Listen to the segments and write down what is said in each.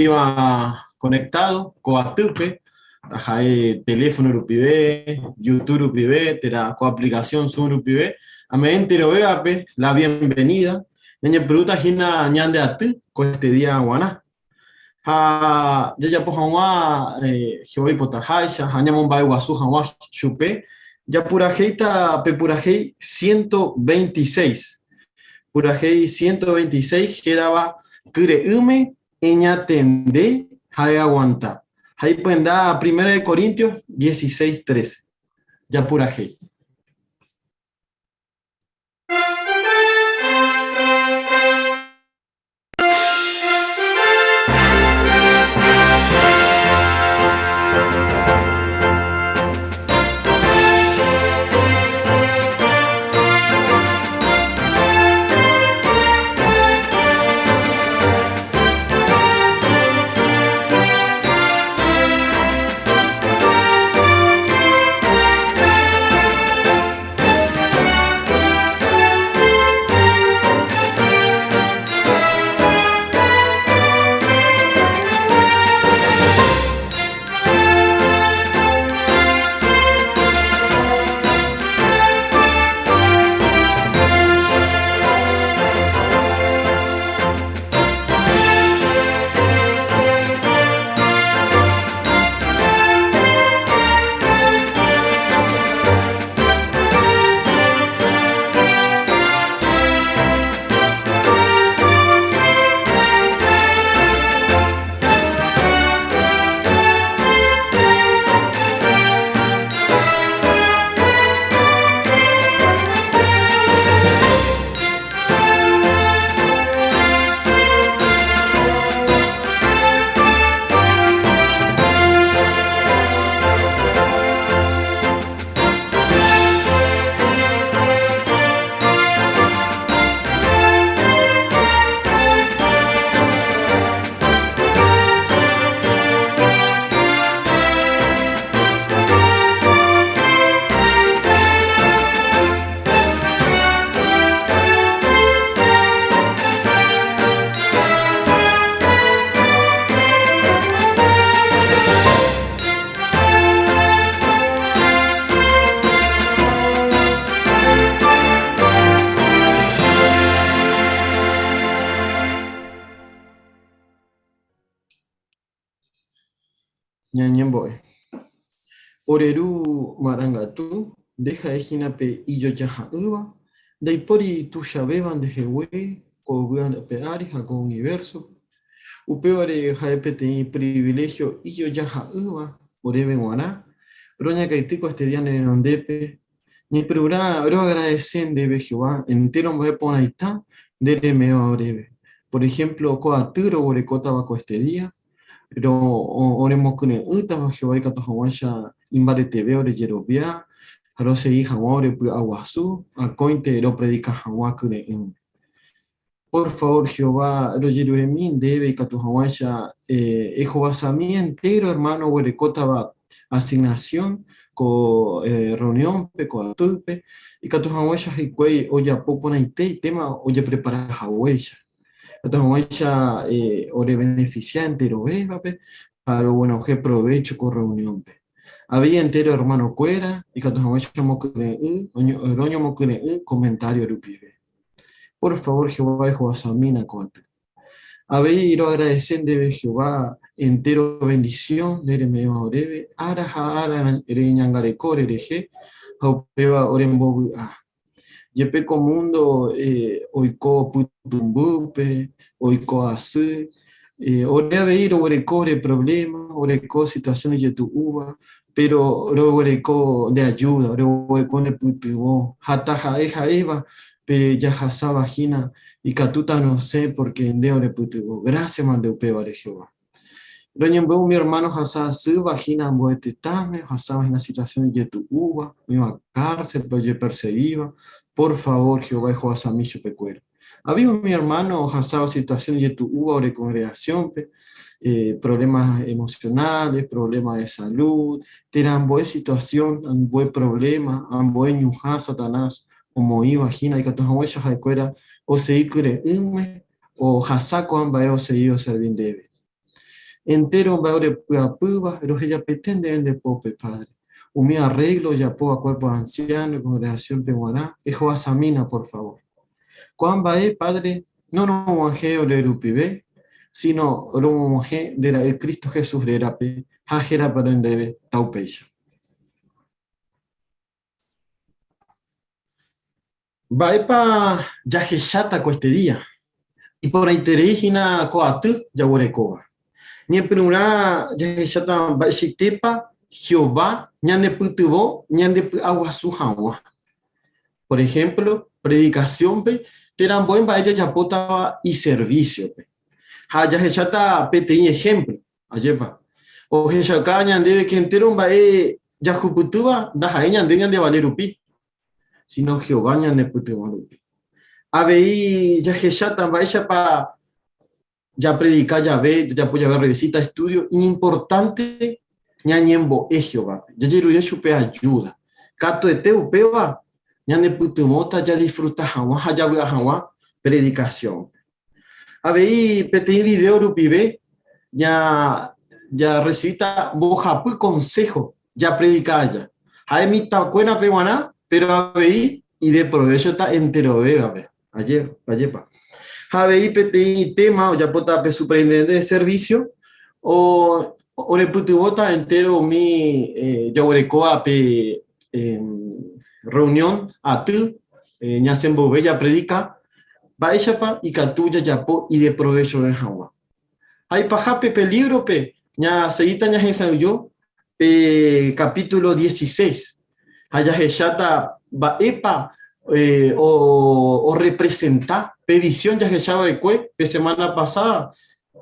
Oĩva conectado ko atýpe, taha'e teléfono rupive, YouTube rupive, térã ko aplicación Zoom rupive, ame'ẽ enterovévape la bienvenida, ñañepyrũta hína ñande aty ko este día g̃uarã. Ha jajapo hag̃ua Jehová oipotaháicha ha ñamomba'eguasu hag̃ua chupe, japurahéita pe purahéi 126. Purahéi 126 hérava Kyre'ỹme eñatende ha eaguanta. Ha ipyenda Primera de Corintios 16, 13. Japurahéi. Ñañembo'e. Ore Ru marangatu, nde ha'e hína pe ijojaha'ỹva, ndaipóri tuichavéva ndehegui ko yvy ape ári ha ko univérsope. Upévare ha'e peteĩ priviléhio ijojaha'ỹva oréve g̃uarã, roñakãity ko este día ne renondépe. Ñepyrũrã roagradese ndéve Jehová entéro mba'e porãita nde reme'ẽva oréve. Por ehémplo, ko aty roguerekótava ko este día, Oremokyre'ỹtava Jehová ikatu hag̃uáicha imbareteve orejerovia ha rosegi hag̃ua orepy'aguasu akóinte ropredika hag̃ua kyre'ỹme. Por favór Jehová, rojeruremi ndéve ikatu hag̃uáicha ehovasami entéro ermáno oguerekótava asignasión ko rreuniónpe, ko atýpe, ikatu hag̃uáicha hikuái ojapo porãite itéma ojeprepara haguéicha. Ikatu hag̃uáicha orevenefisia enterovévape ha roguenohẽ provécho ko rreuniónpe. Avei entéro ermanokuéra ikatu hag̃uáicha omokyre'ỹ, roñomokyre'ỹ komentário rupive. Por favór Jehová ehovasamína ko aty. Avei roagradese ndéve Jehová entéro vendisión nde reme'ẽva oréve ára ha ára reñangareko orerehe ha upéva orembovy'a. Jepe ko múndo oiko pytũmbýpe, oiko asy, ore avei roguereko ore provléma, oreko situasión ijetu'úva, péro roguereko nde ajúda, roguereko ne pytyvõ, ha taha'e ha'éva pe jahasáva hína ikatúta rosẽ pórke nde orepytyvõ. Grásiama nde upévare Jehová. Roñembo'e umi ermáno ohasa asýva hína ambue tetãme, ohasáva hína situasión ijetu'úva, oĩva kárselpe, ojepersegíva. Pór favór Jehová ehovasami chupekuéra. Avei umi ermáno ohasáva situasión ijetu'úva ore kongregasiónpe, provléma emosionales, provléma de salud, térã ambue situasión, ambue provléma, ambue ñuhã Satanás omoĩva hína ikatu hag̃uáicha ha'ekuéra osegi kyre'ỹme Ohasa ko'ã mba'e osegi oservi ndéve. Entéro mba'e orepy'apýva, rohejapaite ndéve nde pópe, Padre. Umi arreglo ojapóva cuerpo de anciano congregación-pe g̃uarã, ehovasamína, por favor. Ko'ã mba'e, Padre, no rog̃uahẽ ore rupive, sino romog̃uahẽ nde Ra'y Cristo Jesús rérape ha hérapare ndéve, taupéicha. Mba'épa jahecháta ko este día? Iporãiterei hína ko aty jaguerekóva. Ñepyrũrã jahecháta mba'eichaitépa Jehová ñanepytyvõ ñandepy'aguasu hag̃ua. Por ehémplo, predikasiónpe térã ambue mba'e jajapótava iservísiope. Ha jahecháta peteĩ ehémplo, ajépa? Ohechauka ñandéve ke entéro mba'e jahupytýva ndaha'éi ñande ñandevale rupi, síno Jehová ñanepytyvõ rupi. Avei jahecháta mba'éichapa japredika jave, jajapo jave rrevisíta, estúdio, iñimportánte ñañembo'e Jehovápe, jajerure chupe ajúda. Katuete upéva ñanepytyvõta jadisfruta hag̃ua ha javy'a hag̃ua predikasiónpe. Avei peteĩ vidéo rupive jarresivíta mbohapy konsého japredika aja. Ha'e mitãkuérape g̃uarã, péro avei ideprovéchota enterovévape. Ajépa. Ha avei peteĩ téma ojapóta pe superintendénte de servísio orepytyvõta entéro umi jaguerekóva pe rreunión aty ñasẽ mboyve japredika, mba'éichapa ikatu jajapo ideprovechove hag̃ua. Ha ipahápe pe lívrope ñasegíta ñahesa'ỹijo pe kapítulo 16 ha jahecháta mba'épa orrepresenta pe visión jahecha va'ekue pe semána pasáda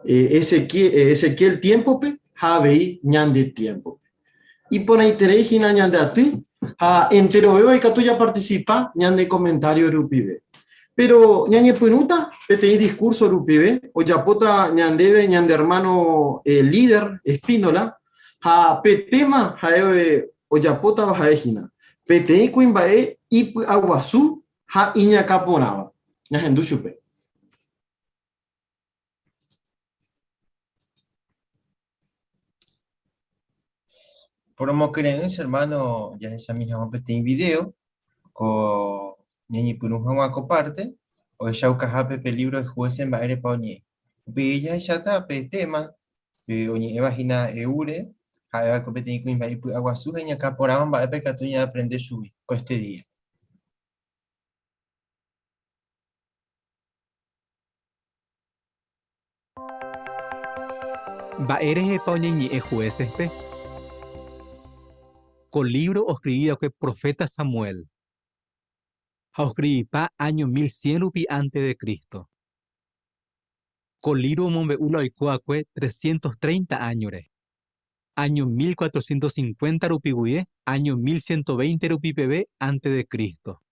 Ezequiel tiémpope ha avei ñande tiémpope. Iporãiterei hína ñande aty ha enterovéva ikatu japartisipa ñane komentário rupive. Péro ñañepyrũta peteĩ diskúrso rupive ojapóta ñandéve ñande ermáno líder Espínola ha pe téma ha'e ojapótava ha'e hína, Peteĩ kuimba'e ipy'aguasu ha iñakãporãva. Ñahendu chupe. Poromokyre'ỹ che hermano jahechami hag̃ua peteĩ video ko ñañepyrũ hag̃ua ko parte ohechaukahápe pe libro de Jueces mba'érepa oñe'ẽ. Upéi jahecháta pe tema pe oñe'ẽva hína Eúre, ha'éva ko peteĩ kuimba'e ipy'aguasu ha iñakã porãva mba'épa ikatu ñaaprende chugui ko este día. Mba'e rehepa oñeñe'ẽ Juécespe? Ko lívro oskrivi va'ekue proféta Samuel, ha oskrivipa áño 1100 rupi ánte de Cristo. Ko lívro omombe'u la oiko va'ekue trescientos treinta áñore, áño 1450 rupi guive áño 1120 rupi peve ánte de Cristo.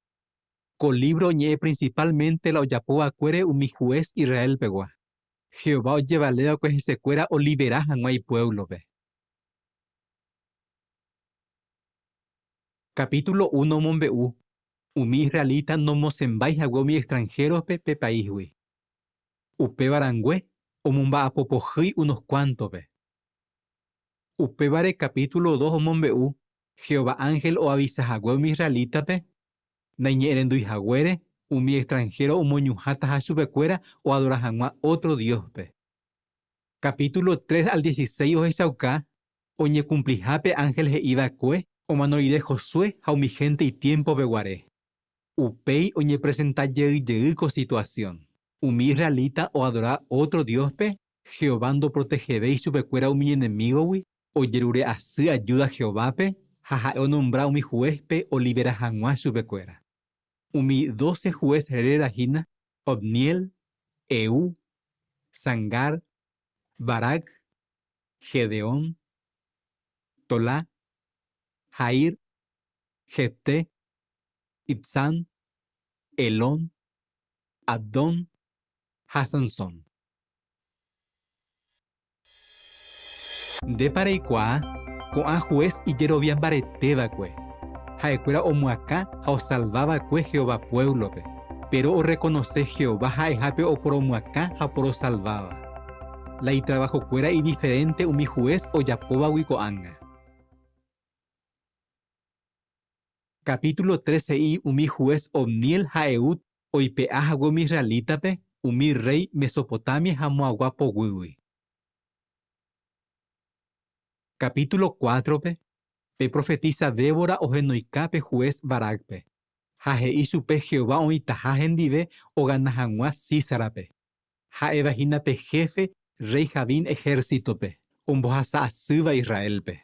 Ko lívro oñe'ẽ prinsipálmente la ojapo va'ekuére umi hués Israelpegua. Jehová ojevale va'ekue hesekuéra olivera hag̃ua ipuévlope. Kapítulo uno omombe'u umi israelita nomosẽmbái hague umi extranhérope pe paísgui. Upéva rangue omomba'apo pohýi unos kuántope. Upévare kapítulo dos omombe'u Jehová ánhel oavisa hague umi israelítape Naiñe'ẽrendúi haguére, umi extranhéro omoñuhãtaha chupekuéra oadora hag̃ua ótro dióspe. Capítulo tres al dieciséis ohechauka oñekumpliha pe ánhel he'i va'ekue omano rire Josué ha umi hénte itiémpope guare. Upéi oñepresenta jey jey ko situasión. Umi israelita oadora ótro dióspe, Jehová ndoprotehevéi chupekuéra umi iñenemígogui Ojerure asy ajúda Jehovápe ha ha'e onombra umi huéspe olivera hag̃ua chupekuéra. Umi dóse hués réra hína, Otniel, Ehú, Sangar, Barac, Gedeón, Tolá, Jaír, Jefté, Ibzán, Elón, Abdón ha Sansón. Ndépa reikuaa ko'ã juez ijerovia mbarete va'ekue? Ha'ekuéra omyakã ha osalva va'ekue Jehová puévlope, péro orrekonose Jehová ha'eha pe oporomyakã ha oporosalváva. La itravahokuéra idiferénte umi hués ojapóvagui ko'ág̃a. Capítulo tres he'i umi hués Otniel ha Ehúd oipe'a hague umi israelítape umi rréi Mesopotamia ha Moabgua poguýgui. Capítulo cuátrope, pe profetísa Débora ohenoika pe hués Barácpe, ha he'i chupe Jehová oĩtaha hendive ogana hag̃ua Sísarape, ha'éva hína pe héfe rréi Jabín ehérsitope, ombohasa asýva Israélpe.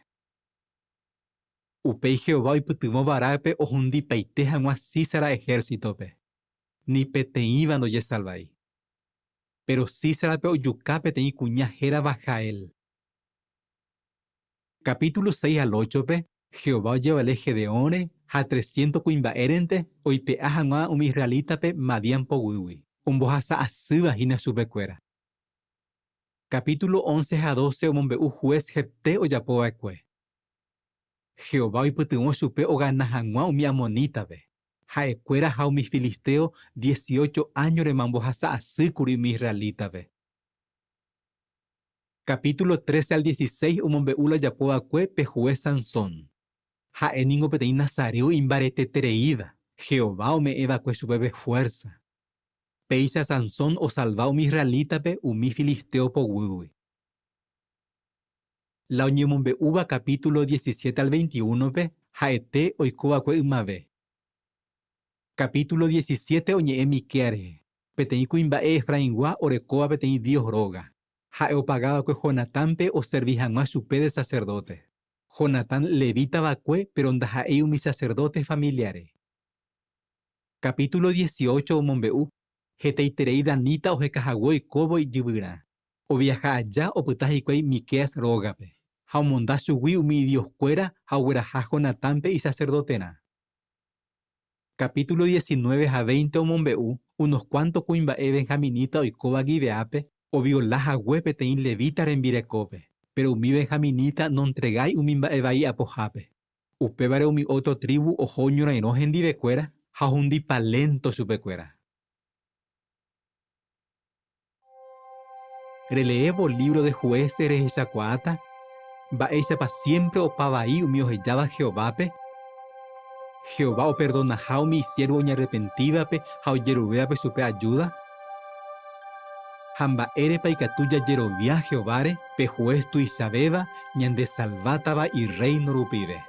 Upéi Jehová oipytyvõ Barácpe ohundipaite hag̃ua Sísara ehérsitope. Ni peteĩva ndojesalvái. Péro Sísarape ojuka peteĩ kuña hérava Jael. Capítulo seis al óchope, Jehová ojevale Gedeónre ha trescientos kuimba'érente oipe'a hag̃ua umi israelítape Madián poguýgui, ombohasa asýva hína chupekuéra. Capítulo once ha doce omombe'u hués Jefté ojapo va'ekue. Jehová oipytyvõ chupe ogana hag̃ua umi amonítape. Ha'ekuéra ha umi filisteo dieciocho áñorema ombohasa asýkuri umi israelítape. Capítulo trece al dieciséis omombe'u la ojapo va'ekue pe hués Sansón. Ha'e ningo peteĩ nazareo imbaretetereíva, Jehová ome'ẽ va'ekue chupe pe fuérsa. Péicha Sansón osalva umi israelítape umi filisteo poguýgui. La oñemombe'úva capítulo diecisiete al veintiúnope ha'ete oiko va'ekue ymave. Capítulo diecisiete oñe'ẽ Miquea rehe, peteĩ kuimba'e Efraingua orekóva peteĩ dios róga. Ha'e opaga va'ekue Jonatánpe oservi hag̃ua chupe de saserdóte. Jonatán levíta va'ekue péro ndaha'éi umi saserdóte familiare. Capítulo dieciocho omombe'u hetaiterei daníta oheka hague oikóvo ijyvyrã. Oviaha aja opyta hikuái Miqueas rógape, ha omonda chugui umi idioskuéra ha ogueraha Jonatánpe isaserdoterã. Capítulo diecinueve ha veinte omombe'u unos kuánto kuimba'e benjaminita oikóva Guibeápe oviola hague peteĩ levita rembirekópe, péro umi benjaminita nontregái umi mba'e vai apohápe. Upévare umi ótro trívu oho oñorairõ hendivekuéra ha ohundipa lénto chupekuéra. Releévo lívro de Jueces rehechakuaáta mba'éichapa siémpre opa vai umi ohejáva Jehovápe, Jehová operdonaha umi isiérvo oñarrepentívape ha ojeruvévape chupe ajúda, ha mba'érepa ikatu jajerovia Jehováre, pe Hués tuichavéva ñandesalvátava Irréino rupive.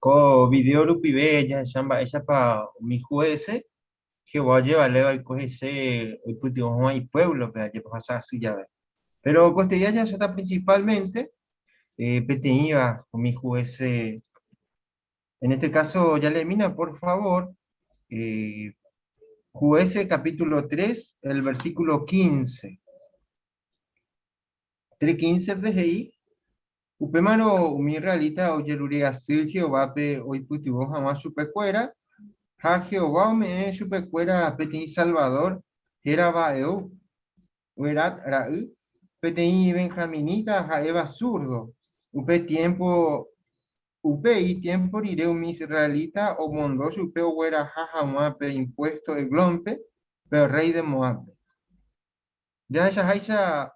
Ko video rupive jahecha mba'éichapa umi jueces Jehová ojevale va'ekue hese oipytyvõ hag̃ua ipuévlope ajepohasa asy jave. Péro koestedía jahecháta principalmente peteĩva umi jueces En este caso, yaleemína, por favor, eh, Jueces capítulo 3, el versículo 15. 3.15 pe he'i, Upémarõ umi israelita ojerure asy Jehovápe oipytyvõ hag̃ua chupekuéra, ha Jehová ome'ẽ chupekuéra peteĩ salvadór hérava Ehúd, Berat ra'y, peteĩ benjaminita ha'éva zurdo. Upe tiémpo Upéi, tiémpo rire umi israelita omondo chupe ogueraha hag̃ua pe impuésto Eglónpe, pe rréi de Moábpe. Jahechaháicha,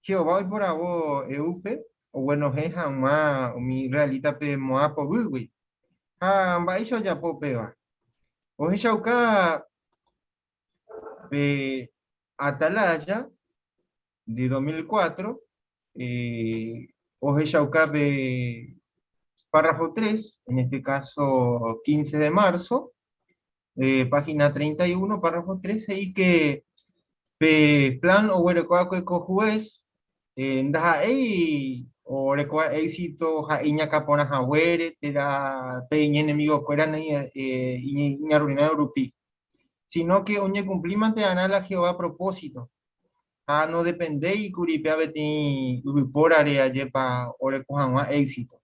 Jehová oiporavo Ehúdpe oguenohẽ hag̃ua umi israelítape Moab poguýgui. Ha mba'éicha ojapo upéva? Ohechauka pe Atalaya de 2004 ohechauka pe párrafo 3, en este caso 15 de marzo, página 31, párrafo 3, he'i que pe plan oguereko'akue ko juez ndaha'éi orekóva éxito ha iñakã porã haguére térã pe iñenemigokuéra iñarruinado rupi, sino que oñekumplímante va'erã la Jehová propósito. Ha nodependéi kuri péva peteĩ yvypórare ajépa oreko hag̃ua éxito.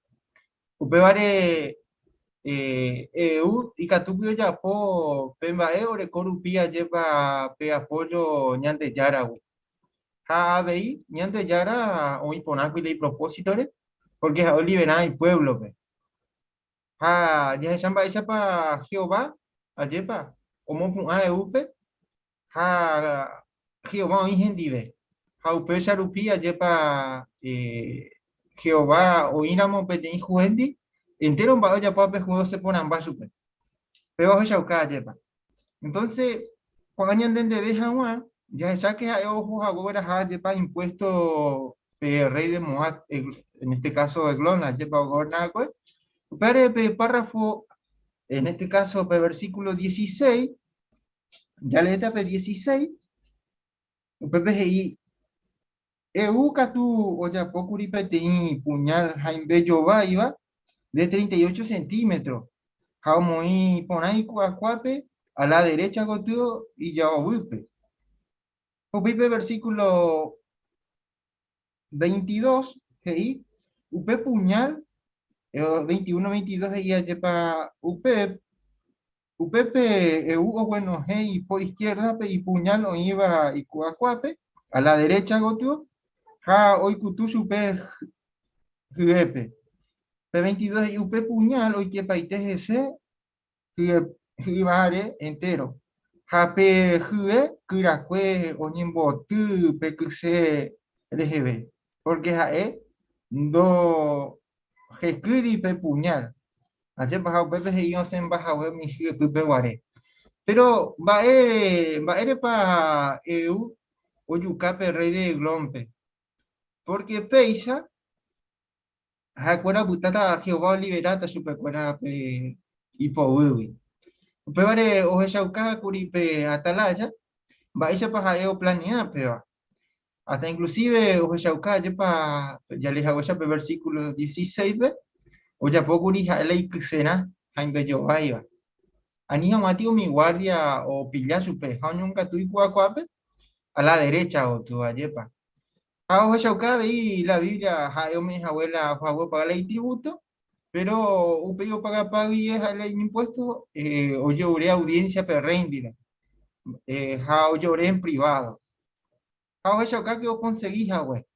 Upévare Ehúd ikatúgui ojapo pe mba'e oreko rupi ajépa pe apoyo Ñandejáragui. Ha avei Ñandejára oĩ porãkuri la ipropósitore, pórke ha'e oliverã ipuévlope. Ha jahecha mba'éichapa Jehová, ajépa, omopu'ã Eúpe ha Jehová oĩ hendive. Ha upéicha rupi ajépa Jehová oĩramo peteĩ juéndi, entéro mba'e ojapóva pe juez osẽ porãmba chupe. Péva ohechauka ajépa. Entonce, ko'ã ñantendeve hag̃ua, jahecháke ha'e oho hague ogueraha ajépa impuesto pe rey de Moab, en este caso Eglón, ajépa ogoberna va'ekue. Upévare pe párrafo, en este caso pe versículo 16, jaleéta pe 16, upépe he'i, Ehú katu ojapókuri peteĩ puñal haimbe jováiva de 38 centímetro ha omoĩ porã iku'akuápe a la derecha gotyo ijaovýpe. Upéi pe versículo 22 he'i, Upe puñal, 21, 22 he'i ajépa upe Upépe Ehú oguenohẽ ipo izquiérdape ipuñál oĩva iku'akuápe, a la derecha gotyo, ha oikutu chupe hyépe. Pe 22 he'i upe puñál oikepaite hese hy'yváre entéro, ha pe hye kyrakue oñemboty pe kyse reheve, pórke ha'e ndohekýiri pe puñál. Ajépa ha upépe he'i osẽmba hague umi hyepýpe guare. Péro mba'e, mba'érepa Ehú ojuka pe rréi de Eglónpe? Pórke péicha ha'ekuéra opytáta Jehová oliveráta chupekuéra pe ipoguýgui. Upévare ohechauka kuri pe atalaya mba'éichapa ha'e oplanea péva. Hasta inclusive ohechauka ajépa jalee haguéicha pe versículo 16-pe, ojapókuri ha'e la ikyserã ha imbejováiva. Ani hag̃uáti umi guardia opilla chupe ha oñongatu iku'akuápe a la derecha gotyo, ajépa. Ha ohechauka avei la Biblia ha'e ome'ẽ hague la oho hague opaga la itributo, pero upéi opagapa guive ha'e la iñimpuesto, ojeure audiencia pe rey ndive, ha ojeure en privado. Ha ohechauka ke okonsegi hague.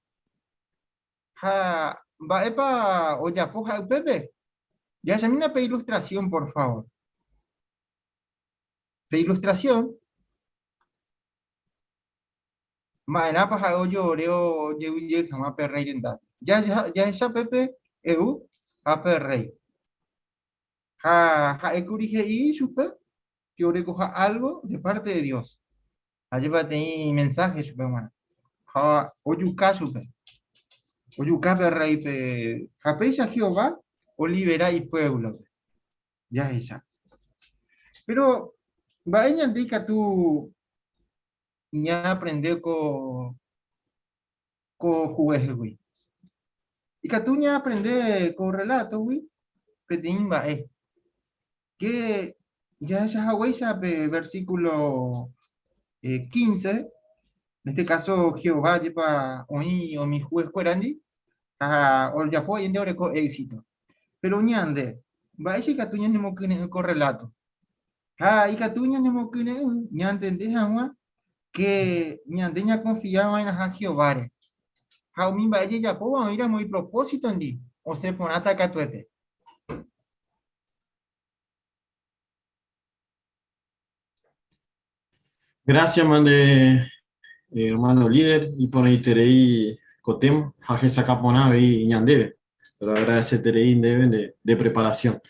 Ha mba'épa ojapo ha'e upépe? Jahechamína pe ilustrasión, por favor. Pe ilustrasión. Ma'erãpa ha'e ojore ojevy hag̃ua pe rréi rendápe? Jahecha pépe Ehú ha pe rréi. Ha ha'ékuri he'i chupe ke orekoha álgo de párte de Dios. Ajépa peteĩ mensáhe chupe g̃uarã. Ha ojuka chupe. Ojuka pe rréipe. Ha péicha Jehová olivera ipuévlope. Jahecha. Péro mba'e ñande ikatu ñaaprende ko ko juéhegui? Ikatu ñaaprende ko rrelátogui peteĩ mba'e. Ke jahecha haguéicha pe versículo 15, en este caso Jehová jepa oĩ umi juez-kuérandi ha ojapo ha'énte oreko éxito. Péro ñande, mba'éicha ikatu ñanemokyre'ỹ ko rreláto? Ha ikatu ñanemokyre'ỹ ñantende hag̃ua ke ñande ñakonfia va'erãha Jehováre. Ha umi mba'e jajapóva oĩramo ipropósitondi, osẽ porãta katuete. Gracias, mande hermano líder, iporãiterei ko tema ha hesakã porã avei ñandéve. Pero agradecerei ndéve nde, de preparación.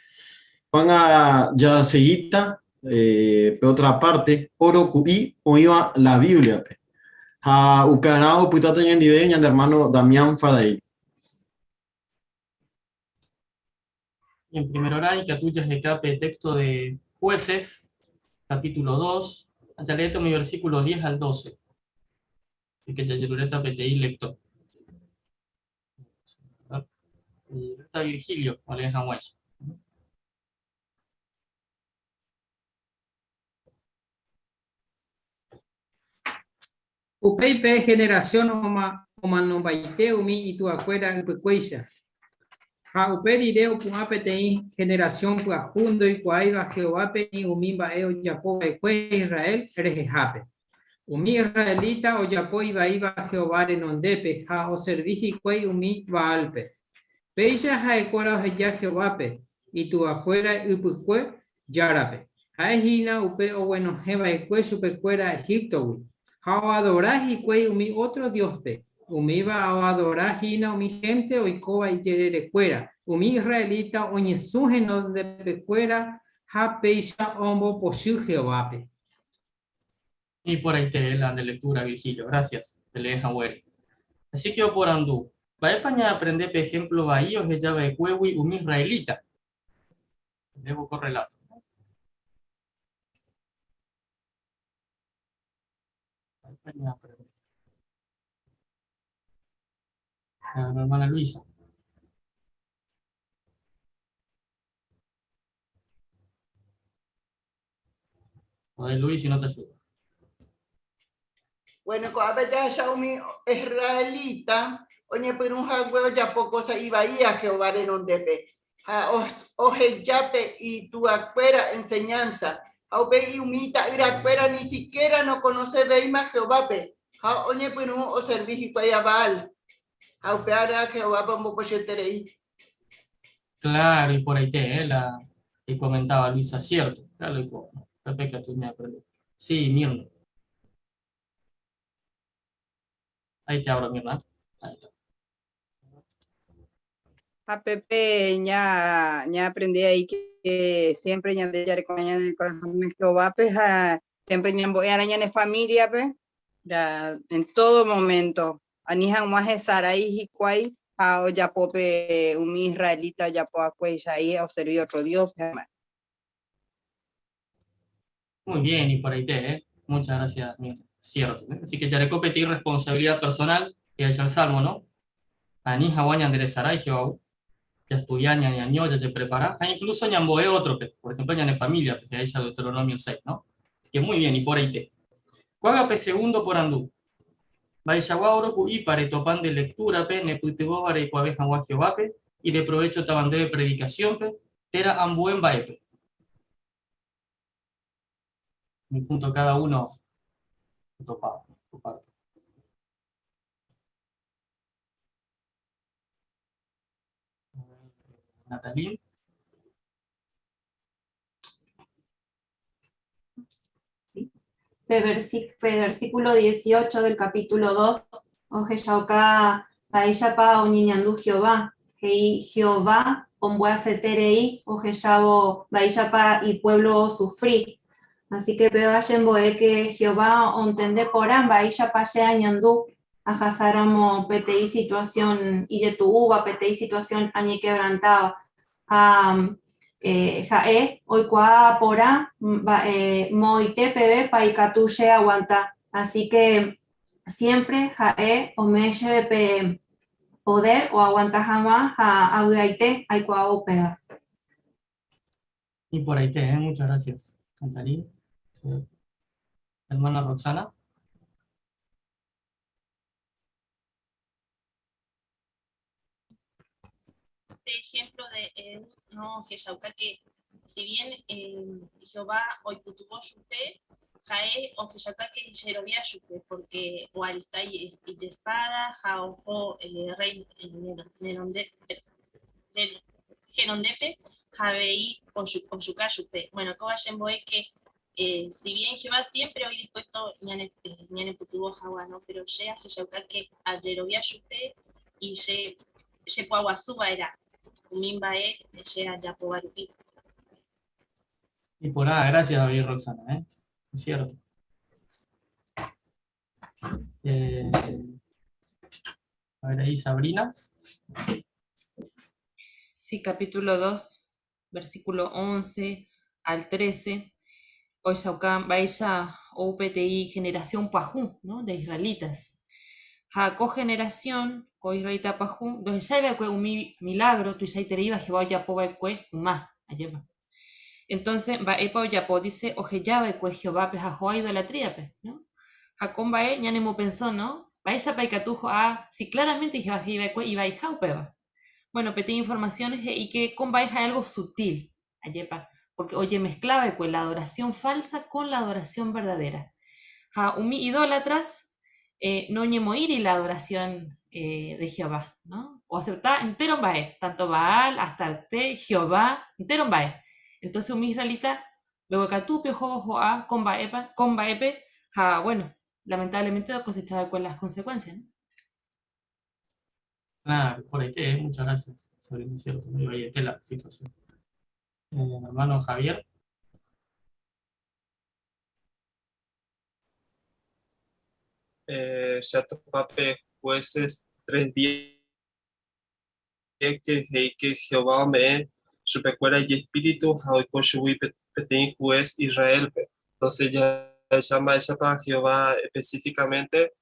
Ko'ág̃a jasegíta eh, pe otra parte, oro ku'i oĩva la Biblia-pe. Ha upearã opytáta ñandive ñande hermano Damián Fadail. En primer hora ikatu jaheka pe texto de Jueces, capítulo 2, jaleéta umi versículo 10 al 12. Así que jajeruréta peteĩ lector. Jajeruréta Virgilio olee hag̃uáicha. Upéi pe generasión omanombaite umi ituakuéra ypykuéicha. Ha upe rire opu'ã peteĩ generasión pyahu ndoikuaáiva Jehovápe ni umi mba'e ojapo va'ekue Israel rehehápe. Umi israelita ojapo ivaíva Jehová renondépe ha oservi hikuái umi Baálpe. Péicha ha'ekuéra oheja Jehovápe, ituvakuéra ypykue Járape. Ha'e hína upe oguenohẽ va'ekue chupekuéra Egíptogui. Ha oadora hikuái umi ótro dióspe, umíva oadora hína umi hénte oikóva ijererekuéra. Umi israelita oñesũ henondepekuéra ha péicha ombopochy Jehovápe. Iporãite la nde lectura, Virgilio. Gracias, relee haguére. Así que oporandu, Mba'épa ñaaprende pe ejemplo vai oheja va'ekuégui umi israelita? Leévo ko relato. Mba'épa ñaaprende? La hermana Luisa. Joder, Luis, si no te ayudo. Bueno, ko'ápe jahecha umi israelita oñepyrũ hague ojapo kósa ivaíva Jehová renondépe ha oheja pe ituakuéra enseñánsa. Ha upéi umi ita'yrakuéra ni sikéra nokonosevéima Jehovápe ha oñepyrũ oservi hikuái a Baal. Ha upévare Jehovápe ombopochyeterei. Claro, y por ahí te, la que comentaba Luisa, cierto. Claro, y por, Pepe, que tú me aprendes. Sí, Mirna. Ahí te abro, Mirna. Ahí está. A Pepe ya, ya aprendí ahí que siempre ñande jareko en el corazón de Jehová, pues, ha, siempre ñambo'e ñane familia, pues, ya, en todo momento. Ani hag̃ua hesarái hikuái ha ojapo pe umi israelita ojapo va'ekuéicha ahí oservi otro dios-pe ha mba'e. Muy bien, y por ahí te, ¿eh? Muchas gracias, Mirna. Cierto, ¿eh? Así que jareko peteĩ responsabilidad personal, jahecha el Salmo, ¿no? Ani hag̃ua ñanderesarái Jehová, jastudia, ñañaño, jajeprepara, ha incluso ñambo'e ótrope, por ejemplo ñane familia-pe, jahecha Deuteronomio 6, ¿no? Así que muy bien, y por ahí te. Ko'ág̃a pe segundo porandu. Mba'eichagua oro ku'ípa retopa nde lektúrape nepytyvõva reikuaave hag̃ua Jehovápe, ideprovéchotava ndéve predikasiónpe térã ambue mba'épe? Mi punto káda uno otopa ko párte. Natalín. Pe versículo 18 del capítulo 2 ohechauka mba'éichapa oñeñandu Jehová. He'i, Jehová ombyaseterei ohechávo mba'éichapa ipuévlo osufri. Así que péva chembo'e ke Jehová ontende porã mba'éichapa che añandu ahasáramo peteĩ situasión ijetu'úva, peteĩ situasión añekebrantáva. Ha ha'e oikuaa porã mba'e moõite pevépa ikatu che aguanta. Así que siémpre ha'e ome'ẽ chéve pe podér oaguanta hag̃ua ha avy'aite aikuaávo upéva. Iporãite, eh? Muchas gracias, Natalie. Hermana Roxana. Este ejemplo de Ehud no ohechauka que si bien Jehová oipytyvõ chupe, ha'e ohechauka que ijerovia chupe, porque oalista ijespada ha oho rey henondépe ha avei ojuka chupe. Bueno, kóva chembo'e que si bien Jehová siempre oĩ dispuesto ñanepytyvõ hag̃ua, no, pero che ahechauka que ajerovia chupe y che chepy'aguasu va'erã umi mba'e che ajapóva rupi. Iporã, gracias avei Roxana, eh? Es cierto. Eh, a ver ahí Sabrina. Sí, capítulo 2, versículo 11 al 13, ohechauka mba'éicha ou peteĩ generación pyahu, ¿no? de israelitas. Ha ko generación, ko israelita pyahu, ndohechái va'ekue umi milagro tuichaitereíva Jehová ojapo va'ekue yma, ajépa. Entonces, mba'épa ojapo? Dice oheja va'ekue Jehovápe ha ho'a idolatría-pe, ¿no? Ha ko mba'e ñanemopenso, ¿no? Mba'éichapa ikatu ho'a si claramente Jehová he'i va'ekue ivaiha upéva? Bueno, peteĩ información he'i que ko mba'e ha'e algo sutil, ajépa, porque ojemezcla va'ekue la adoración falsa con la adoración verdadera. Ha umi idólatras noñemoĩri la adoración de Jehová, no? Oacepta entéro mba'e, tanto Baal, Astarté, Jehová, entéro mba'e. Entonces umi israelita mbeguekatúpe ohóvo ho'a ko mba'épa, ko mba'épe ha bueno, lamentablemente okosecha va'ekue las consecuencias, no? Claro, por ahí te, muchas gracias, Sabrina, es cierto, medio ahí la situación. Hermano Javier. Eh, che atopa pe Jueces 3:10 que he'i ke Jehová ome'ẽ chupekuéra ijespíritu ha oiko chugui peteĩ juez Israélpe. Entonces jahecha mba'éichapa Jehová específicamente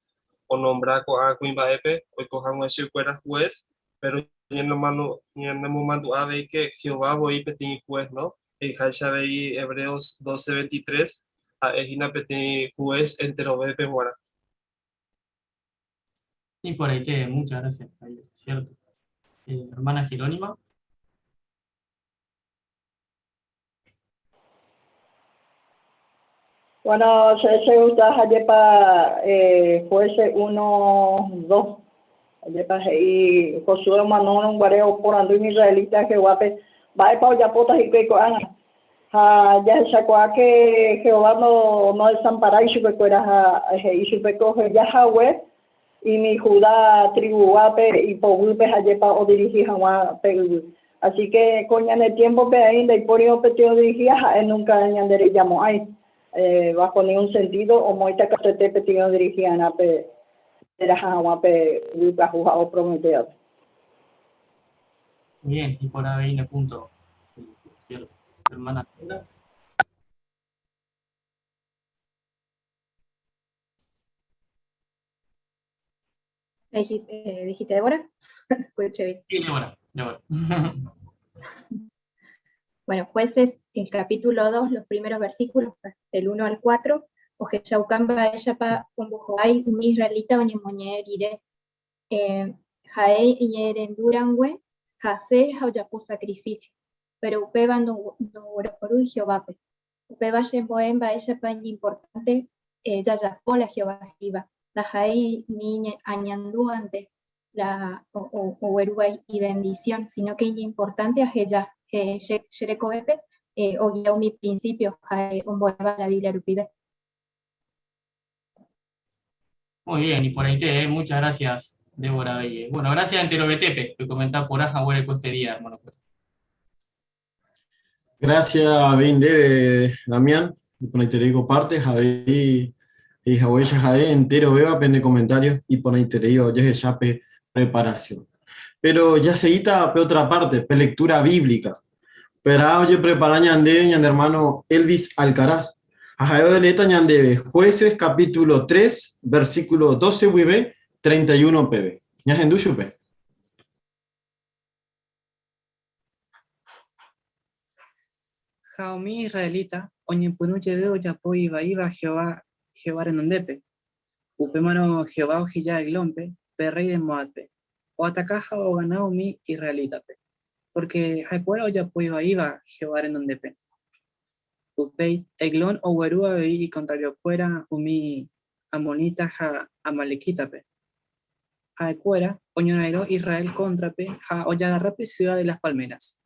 onombra ko'ã kuimba'épe oiko hag̃ua chupekuéra juez, pero ñanemomandu'a avei ke Jehová voi peteĩ juez, no? He'iháicha avei Hebreos 12:23, ha'e hína peteĩ juez enterovépe g̃uarã. Iporãite, muchas gracias, Javier, cierto. Hermana Jerónima. Bueno, che che gusta ha'épa jueces 1, 2. Ha'épa he'i Josué omanórõ guare oporandu umi israelita Jehovápe mba'épa ojapóta hikuái ko'ág̃a. Ha jahechakuaáke Jehová no nodesamparái chupekuéra ha he'i chupe ko oheja hague imi Judá trivuguápe ipoguýpe ha'épa odirihi hag̃ua pe yvy. Así que ko ñane tiémpope aĩ ndaipórirõ peteĩ odirihíva ha'e núnka ñanderejamo'ãi bajo ningún sentido omoĩta katuete peteĩ odirihi'arã pe reraha hag̃ua pe yvy pyahu ha oprometévape. Bien, iporã avei ne punto, cierto. Hermana Laura. Dijiste, dijiste Débora? Escuché bien. Sí, Débora, Débora. Bueno, jueces, el capítulo 2, los primeros versículos, del 1 al 4, ohechauka mba'éichapa ombohovái umi israelita oñemoñe'ẽ rire eh, ha'e iñe'ẽrendu rangue hasẽ ha ojapo sacrificio, péro upéva ndoguerohorýi Jehovápe. Upéva chembo'e mba'éichapa iñimportánte jajapo la Jehová he'íva, ndaha'éi umi añandúvante la oguerúva ivendisión, síno ke iñimportánte aheja che rekovépe ogia umi prinsípio ha'e ombo'éva la Biblia rupive. Muy bien, y por ahí te, muchas gracias, Débora Belle. Bueno, gracias entero BTP, que comentá por aja huele este día, hermano. Gracias, Binde, Damián. Y por ahí te digo parte, Javi, y Javi, Jae, entero beba, pende comentarios, y por ahí te digo, ya se preparación. Pero ya seguita pe otra parte, pe lectura bíblica. Pero oye, prepara ñande, ñande hermano Elvis Alcaraz. Ajaeo leta ñandeve, Jueces capítulo 3, versículo 12 guive, 31 peve. Ñahendu chupe. Ha umi israelita oñepyrũ jey ojapo ivaíva Jehová, Jehová renondépe. Upémarõ Jehová oheja Eglónpe, pe rréi de Moábpe, oataka ha ogana umi israelítape, pórke ha'ekuéra ojapo ivaíva Jehová renondépe. Upéi Eglón ogueru avei ikontrariokuéra umi ammonita ha amalequítape. Ha'ekuéra oñorairõ Israel kóntrape ha ojagarra pe siuda de las Palmeras.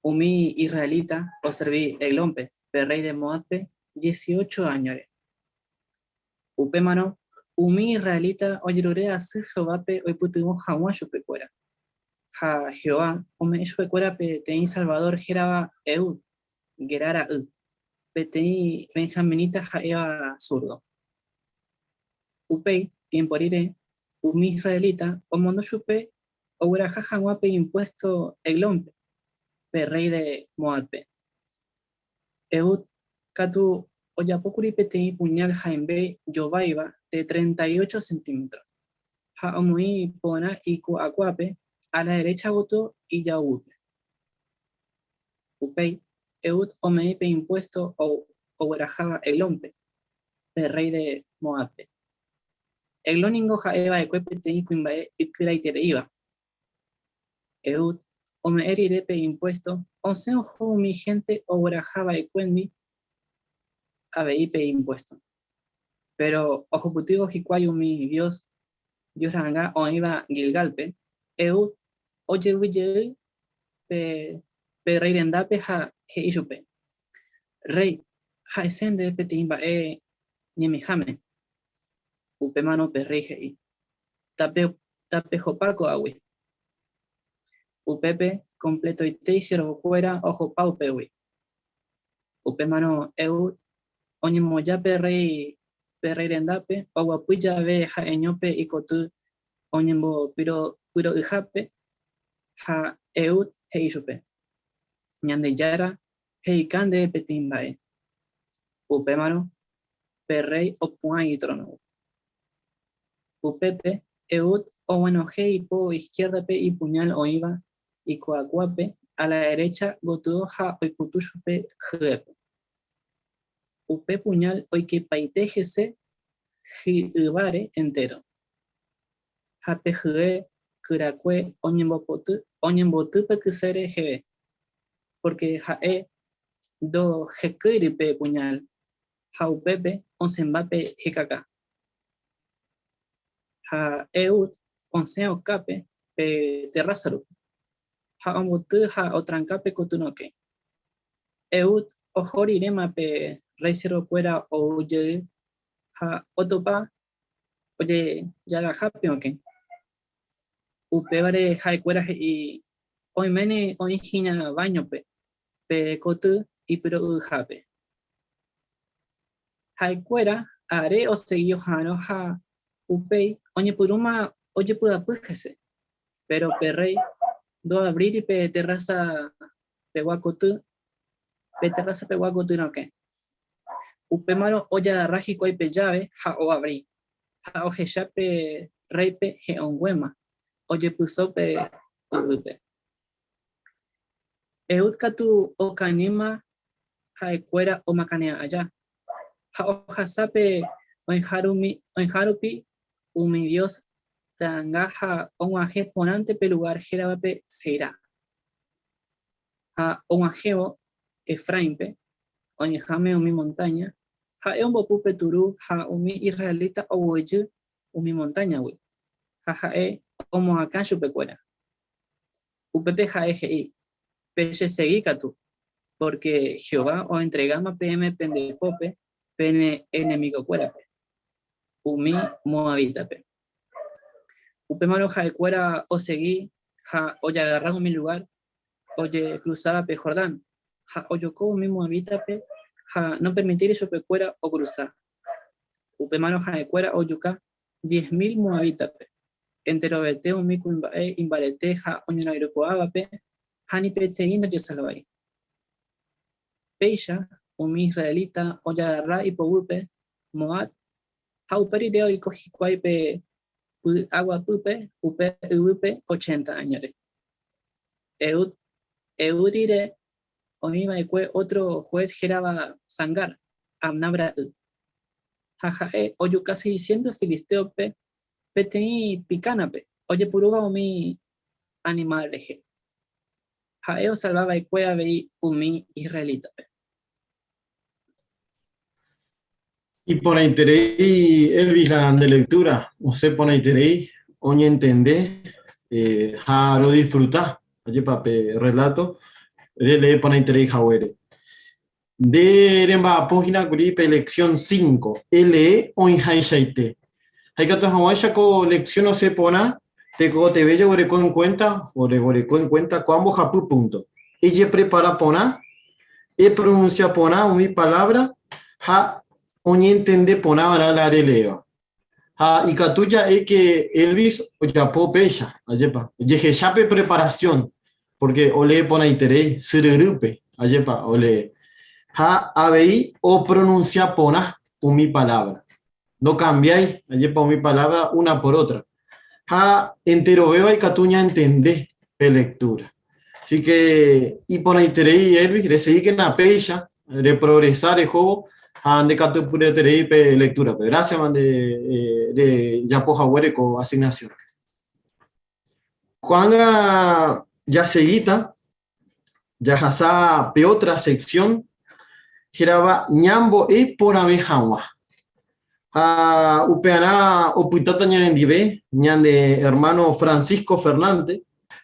Umi israelita oservi Eglónpe, pe rréi de Moábpe, dieciocho áñore. Upémarõ umi israelita ojerure asy Jehovápe oipytyvõ hag̃ua chupekuéra. Ha Jehová ome'ẽ chupekuéra peteĩ salvadór hérava Ehúd, Gerá ra'y, peteĩ benjaminita ha'éva zurdo. Upéi, tiémpo rire, umi israelita omondo chupe ogueraha hag̃ua pe impuésto Eglónpe, pe rréi de Moábpe. Ehúd katu ojapókuri peteĩ puñál haimbe jováiva de 38 sentímetro, ha omoĩ porã iku'akuápe a la derécha gotyo ijaoguýpe. Upéi, Ehúd ome'ẽ pe impuésto ogueraháva Eglónpe, pe rréi de Moábpe. Eglón ningo ha'e va'ekue peteĩ kuimba'e ikyraitereíva. Ehúd ome'ẽ rire pe impuésto, osẽ oho umi hénte ogueraha va'ekuéndi avei pe impuésto. Péro ohupytývo hikuái umi dios dios ra'ãnga oĩva Guilgálpe, Ehúd ojevy jey pe pe rréi rendápe ha he'i chupe, Rréi, ha'ese ndéve peteĩ mba'e ñemiháme. Upémarõ pe rréi he'i, Tape, tapehopa ko'águi. Upépe kompletoite isiervokuéra ohopa upégui. Upémarõ Ehúd oñemoja pe rréi pe rréi rendápe, oguapy jave ha'eño pe ikoty oñembopyro'yhápe, ha Ehúd he'i chupe, Ñandejára he'ika ndéve peteĩ mba'e. Upémarõ pe rréi opu'ã itrónogui. Upépe Ehúd oguenohẽ ipo iskiérdape ipuñál oĩva iko'akuápe a la derécha gotyo ha oikutu chupe hyépe. Upe puñál oikepaite hese hi'yváre entéro, ha pe hye kyrakue oñemboty pe kyse reheve, pórke ha'e ndohekýiri pe puñál, ha upépe osẽmba pe hekaka. Ha Ehúd osẽ okápe pe terrása rupi, ha omboty ha otranka pe koty rokẽ. Ehúd oho riréma pe rréi siervokuéra ou jey ha otopa ojejagahápe okẽ. Upévare ha'ekuéra he'i, Oiméne oĩ hína váñope pe koty ipiro'yhápe. Ha'ekuéra are osegi oha'arõ ha upéi oñepyrũma ojepy'apy hese. Péro pe rréi ndoavríri pe terrása pegua koty, pe terrása pegua koty rokẽ. Upémarõ ojagarra hikuái pe lláve ha oavri, ha ohecha pe rréipe he'õnguéma ojepyso pe yvýpe. Ehúd katu okañýma ha'ekuéra omakanea aja, ha ohasa pe oĩhárupi umi dios ra'anga ha og̃uahẽ porãnte pe lugár héravape Seirá. Ha og̃uahẽvo Efraínpe, oĩháme umi montáña, ha'e ombopu pe turu ha umi israelita oguejy umi montáñagui, ha ha'e omoakã chupekuéra. Upépe ha'e he'i, Pechesegi katu, pórke Jehová oentregáma peẽme pende pópe pene enemigokuérape, umi moabítape. Upémarõ ha'ekuéra osegi ha ojagarra umi lugár ojekrusáva pe Jordán, ha ojoko umi moabítape ha nopermitíri chupekuéra okrusa. Upémarõ ha'ekuéra ojuka 10,000 moabítape, enterovete umi kuimba'e imbarete ha oñorairõkuaávape ha ni peteĩ ndojesalvái. Péicha umi israelita ojagarra ipoguýpe Moab ha upe rire oiko hikuái pe py'aguapýpe upe yvýpe ochenta áñore. Ehúd, Ehúd rire oĩ va'ekue ótro hués hérava Sangar, Amnab ra'y. Ha ha'e ojuka seisiénto filistéope peteĩ pikánape ojepurúva umi animál rehe. Ha'e osalva va'ekue avei umi israelítape. Iporãiterei Elvis la nde lectura, osẽ porãiterei, oñentende ha rodisfruta, ajépa pe relato relee porãiterei haguére. Nde remba'apo hína kuri pe lección 5, elee oĩhaichaite. Ha ikatu hag̃uáicha ko lección osẽ porã, tekotevẽ jaguereko en cuenta, oreguereko en cuenta ko'ã mbohapy punto. Ejeprepara porã, epronuncia porã umi palabra ha oñentende porã va'erã la releéva. Ha ikatu ja'e ke Elvis ojapo péicha, ajépa, ojehecha pe preparación, porque olee porãiterei, syryrýpe, ajépa, olee. Ha avei opronuncia porã umi palabra. Nokambiái, ajépa, umi palabra una por otra. Ha enterovéva ikatu ñantende pe lectura. Así que iporãiterei, Elvis, resegíkena péicha, reprogresa rehóvo ha ndekatupyryeterei pe lectura-pe. Gracias, man, de, rejapo haguére ko asignación. Ko'ág̃a jasegíta jahasa pe otra sección hérava ñambo'e porãve hag̃ua. Ha upearã opytáta ñanendive ñane hermano Francisco Fernández,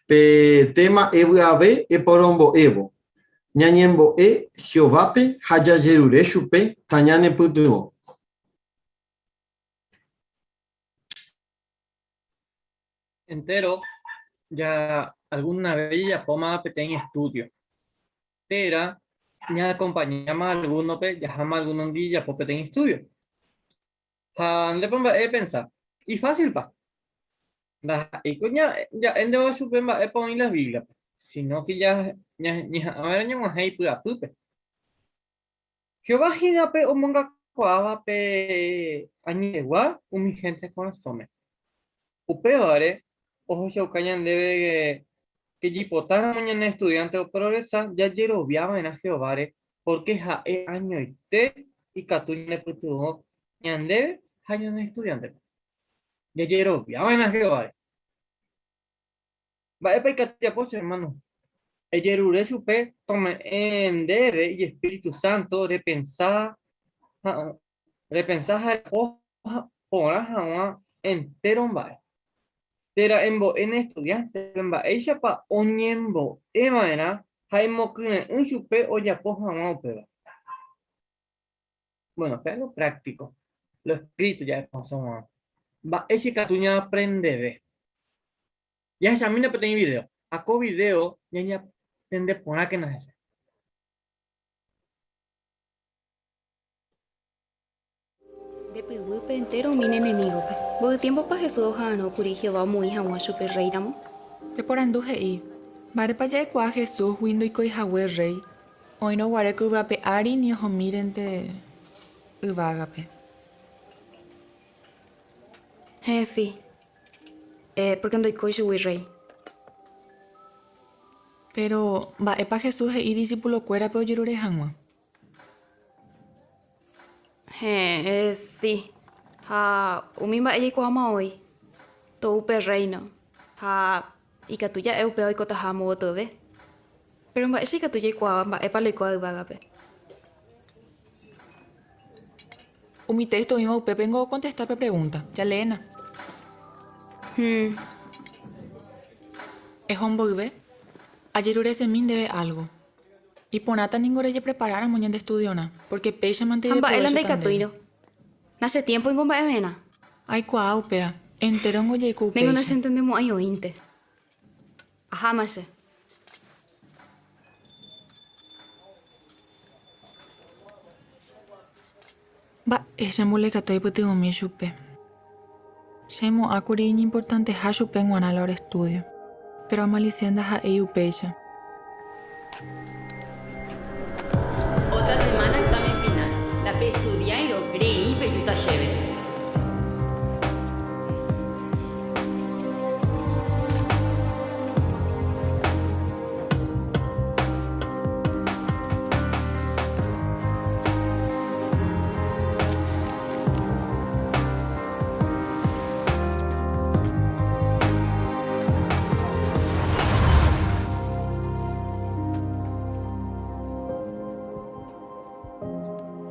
pe tema Evy'ave eporombo'évo. Ñañembo'e Jehovápe ha jajerure chupe tañanepytyvõ. Entéro ja algúna vez jajapóma peteĩ estúdio, térã ñaakompañáma algúnope jaháma algúnondi jajapo peteĩ estúdio. Ha ndépa mba'e epensa? Ifásilpa? Ndaha'éiko ja'énteva chupe mba'épa oĩ la Bíbliape, síno ke ñañeha'ã va'erã ñag̃uahẽ ipy'apýpe. Jehová hína pe omongakuaáva pe añetegua umi hénte korasõme. Upévare ohechauka ñandéve ke jaipotáramo ñane estudiánte oprogresa, jajerovia va'erã Jehováre pórke ha'e añoite ikatu ñanepytyvõ ñandéve ha ñane estudiántepe. Jajerovia va'erã Jehováre. Mba'épa ikatu japo che hermano? Ejerure chupe tome'ẽ ndéve ijespíritu sánto repensa repensa ha rejapo porã hag̃ua entéro mba'e. Térã embo'e ne estudiántepe mba'éichapa oñembo'e va'erã ha emokyre'ỹ chupe ojapo hag̃ua upéva. Bueno, pe lo práctico, lo escrito ja'e hag̃ua. Mba'éicha ikatu ñaaprendeve? Jahechamína peteĩ video, ha ko video ñañatende porãkena hese. Nde pyguýpe entéro umi ne enemígope. Mboy tiémpopa Jesús oha'arõ kuri Jehová omoĩ hag̃ua chupe rréiramo? Pe porandu he'i, Mba'érepa ja'ekuaa Jesúsgui ndoikói hague rréi oĩrõ guare ko yvy ape ári ni ohomírente yvágape? Héẽ, si. Eh, pórke ndoikói chugui rréi. Péro, mba'épa Jesús he'i idisipulokuérape ojerure hag̃ua? Héẽ, si. Ha umi mba'e jaikuaáma oĩ, tou pe Rréino, ha ikatu ja'e upéva oikotaha amo gotyove. Péro mba'éicha ikatu jaikuaa mba'épa la oikóva yvágape? Umi téxto oĩva upépengo okontesta pe pregúnta. Jaleéna. Hmm. Eho mboyve, ajeruresemi ndéve álgo. Iporãta ningo rejepreparáramo ñande estudiorã, pórke péichamante Ha mba'e la ideprovéchota ndéve. ndaikatúirõ. Nachetiémpoingo mba'everã. Aikuaa upéva, entérongo jaiko Ningo upéicha. nachentendemo'ãi oĩnte. Aháma che. Mba'éicha mbolekatu aipytyvõmi chupe. Che aimo'ãkuri iñimportanteha chupe g̃uarã la ore estúdio, péro amalisia ndaha'éi upéicha. Otra semana examen final. Ndapestudiáirõ rei pejúta chéve.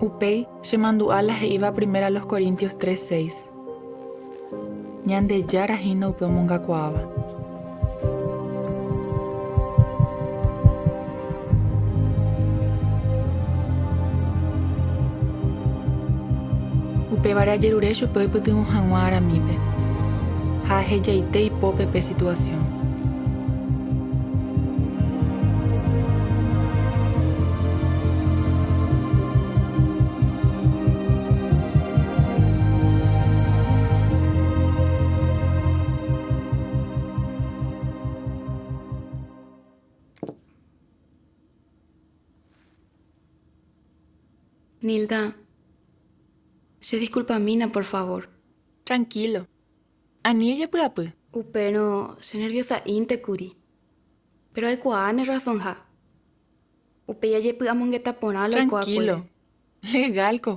Upéi chemandu'a la he'íva Primera a los Corintios 3, 6. Ñandejára hína upe omongakuaáva. Upévare ajerure chupe oipytyvõ hag̃ua aramípe, ha ahejaite ipópe pe situasión. Nilda, che disculpamína por favor. Tranquilo. Ani ejepy'apy. Upérõ che nerviosa'ínte kuri. Péro aikuaa ne rrasonha. Upéi ajepy'amongeta porã la Tranquilo. oiko'akuére. Legal-ko.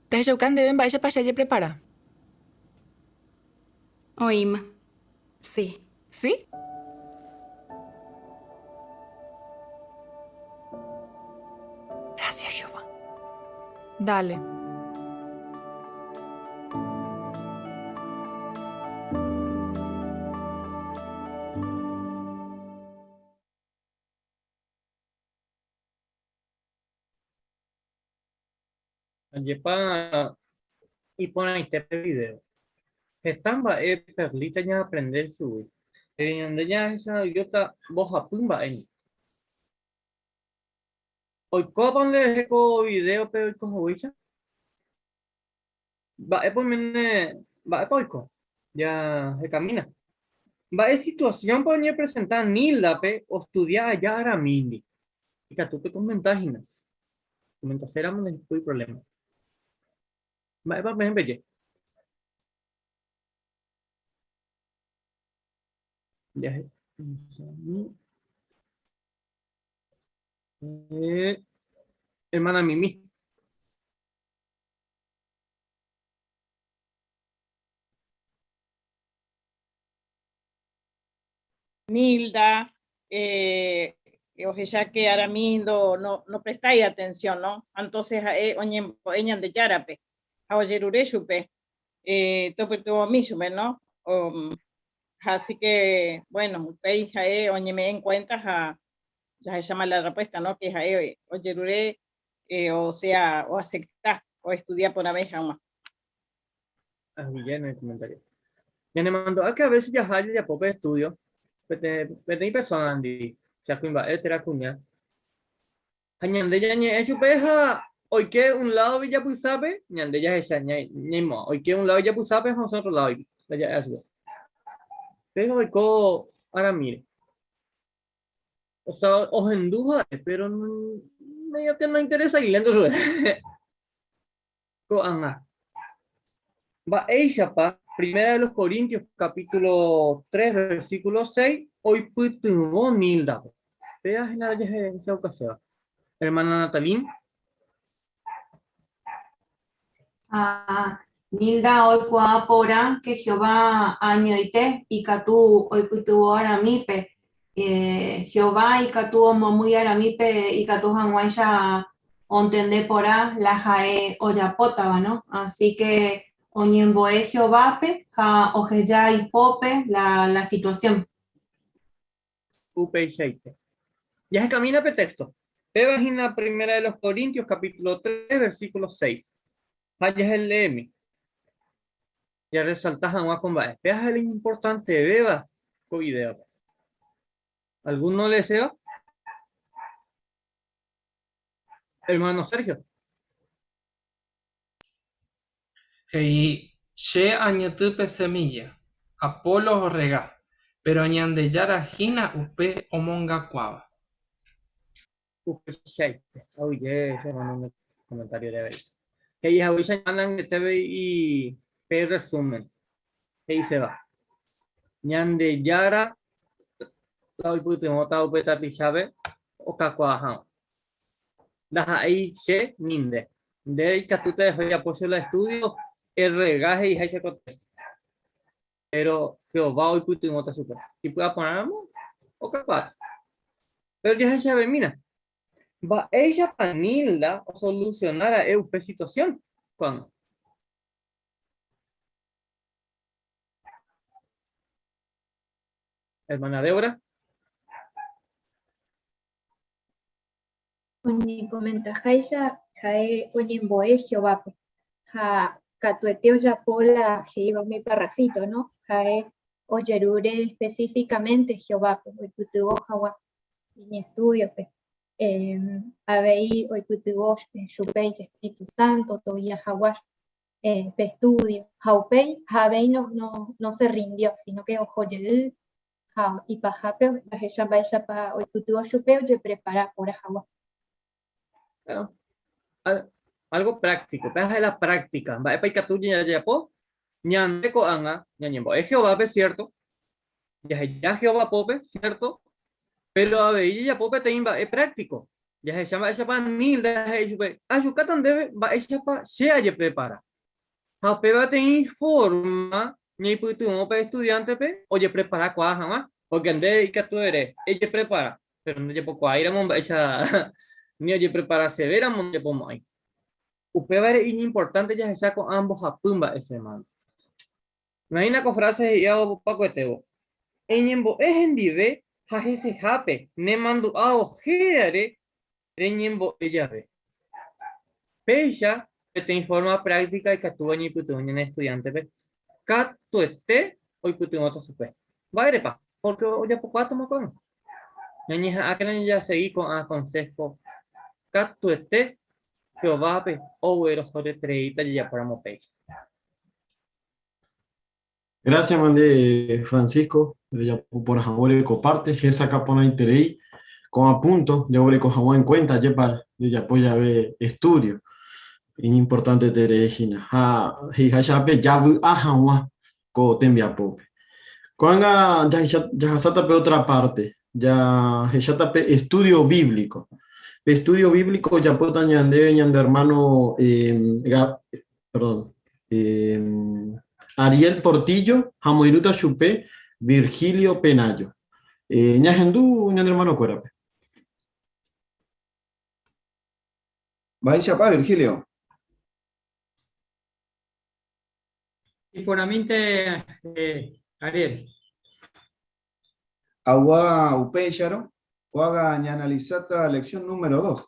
Tahechauka ndéve mba'éichapa che ajeprepara. Oĩma. Sí. Sí? Gracias, Jehová. Dale. Ajépa iporãite pe video. Heta mba'e Perlita ñaaprende chugui. Ñande jahecha'ỹijóta mbohapy mba'e. Oikópa nderehe ko video-pe oiko haguéicha? Mba'épa oiméne, mba'épa oiko? Jahekamína. Mba'e situasiónpa oñepresenta Nilda-pe ostudia aja Aramíndi? Ikatu pekomenta hína. Komentaséramo ndaikatúi provléma. Mba'épa peẽ peje? Jahechami. Hermana Mimi. Nilda, eh, ohecha que Aramindo no, no prestáis atención, ¿no? Entonces ha'e oñembo'e Ñandejárape ha ojerure chupe, eh, topytyvõmi chupe, ¿no? Um, así que, bueno, upéi ha'e oñeme'ẽ en cuenta ha jahecháma la respuesta, ¿no? Que ha'e ojerure, eh, o sea, o acepta o estudia porãve hag̃ua. Aguije en el comentario. Ñanemandu'a que a veces jaha jajapo pe estudio peteĩ persona ndi, sea kuimba'e térã kuña. Ha ñande ñañe'ẽ chupe ha oike un lado ijapysápe, ñande jahecha ñaimo'ã, oike un lado ijapysápe ha osẽ otro lado la ja'éva chupe. Péva oiko aramíre. O sea, ohendu ha'e, pero medio que no interesa ilénto chupe. Ko'ág̃a, mba'éichapa Primera de los Corintios capítulo 3 versículo 6 oipytyvõ Nilda-pe? Péva hína la jahechaukaséva. Hermana Natalín. Ha Nilda oikuaa porã ke Jehová añoite ikatu oipytyvõ Aramípe. Jehová ikatu omomýi Aramípe ikatu hag̃uáicha ontende porã la ha'e ojapótava, no? Así ke oñembo'e Jehovápe ha oheja ipópe la situasión. Upeichaite. Jahekamína pe texto. Péva hína Primera de los Corintios capítulo 3 versículo 6. Ha jaheleemi. Jarresalta hag̃ua ko mba'e. Péva ha'e la iñimportantevéva ko videope. Alguno le desea? Hermano Sergio. He'i, Che añotỹ pe semilla, Apolos orrega, péro Ñandejára hína upe omongakuaáva. Upeichaite, aguyje che hermano nde comentario-re avei. He'i haguéicha ñanangete avei pe resumen he'iséva. Ñandejára la oipytyvõta upe tapichápe okakuaa hag̃ua. Ndaha'éi che ni nde. Nde ikatúta eho ejapo che la estudio, errega he'iháicha ko téxto. Péro Jehová oipytyvõta chupe. Ipy'aporãramo okakuaáta. Péro jahechavemína, mba'éichapa Nilda osolusiona ra'e upe situasión ko'ág̃a? Hermana Débora. Oñekomentaháicha ha'e oñembo'e Jehovápe, ha katuete ojapo la he'íva umi parrafito, no? Ha'e ojerure específicamente Jehovápe oipytyvõ hag̃ua iñestúdiope. Avei oipytyvõ chupe ijespíritu sánto togia hag̃ua pe estúdio. Ha upéi ha avei no, no, no se rindió, sino que oho jey ha ipahápe jahecha mba'éichapa oipytyvõ chupe ojeprepara porã hag̃ua. Claro. Algo práctico, péva ha'e la práctica. Mba'épa ikatu jajapo? Ñande ko'ág̃a ñañembo'e Jehovápe, cierto? Jaheja Jehová pópe, cierto? Pero avei jajapo peteĩ mba'e práctico. Jahecha mba'éichapa Nilda he'i chupe, Ajukáta ndéve mba'éichapa che ajeprepara. Ha upéva peteĩ fórma ñaipytyvõ pe estudiántepe ojepreparakuaa hag̃ua, pórke nde ikatu ere, Ejeprepara, péro ndejepokuaáiramo mba'éicha ni ojepreparasevéramo ndepomo'ãi. Upévare iñimportánte jahecha ko'ã mbohapy mba'e che hermano. Naĩna ko frase he'íva opakuetévo, Eñembo'e hendive ha hesehápe nemandu'ávo hérare reñembo'e jave. Péicha, peteĩ forma práctica ikatúva ñaipytyvõ ñane estudiántepe, katuete oipytyvõta chupe. Mba'érepa? Pórke ojapokuaátama ko'ág̃a. Ñañeha'ãkena jasegi ko'ã konsého katuete Jehovápe oguerohoryetereíta jajapóramo péicha. Gracias mande Francisco, rejapo porã haguére ko parte, hesakã porãiterei ko'ã punto jaguereko hag̃ua en cuenta ajépa rejapo jave estudio, iñimportanteterei hína ha he'iháicha javy'a hag̃ua ko tembiapópe. Ko'ág̃a jahasáta pe otra parte, jahecháta pe estudio bíblico. Pe estudio bíblico ojapóta ñandéve ñande hermano eh, perdón, eh, Ariel Portillo ha moirũta chupe Virgilio Penayo. Eh, ñahendu ñane hermanokuérape. Mba'éichapa Virgilio? Iporãmínte eh, Ariel. Agua upéicharõ, ko'ág̃a ñaanalisáta lección número dos.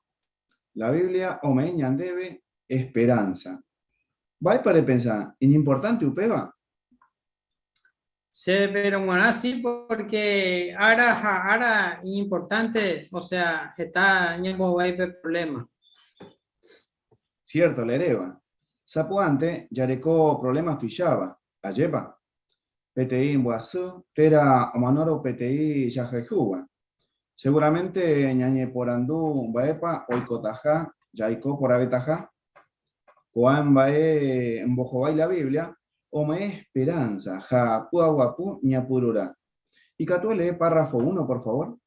La Biblia ome'ẽ ñandéve esperanza. Mba'épa repensa, iñimportánte upéva? Chéverõ g̃uarã si, porque ára ha ára iñimportánte, osea, heta ñambohovái pe provléma. Cierto, la eréva. Sapy'ánte jareko problemas tuicháva, ajépa? Peteĩ mbyasy térã omanórõ peteĩ jahayhúva. Seguramente ñañeporandu mba'épa oikotaha jaiko porãvetaha. Ko'ã mba'e mbohovái la Biblia ome'ẽ esperanza ha py'aguapy ñapyrũrã. Ikatu elee párrafo uno, por favor?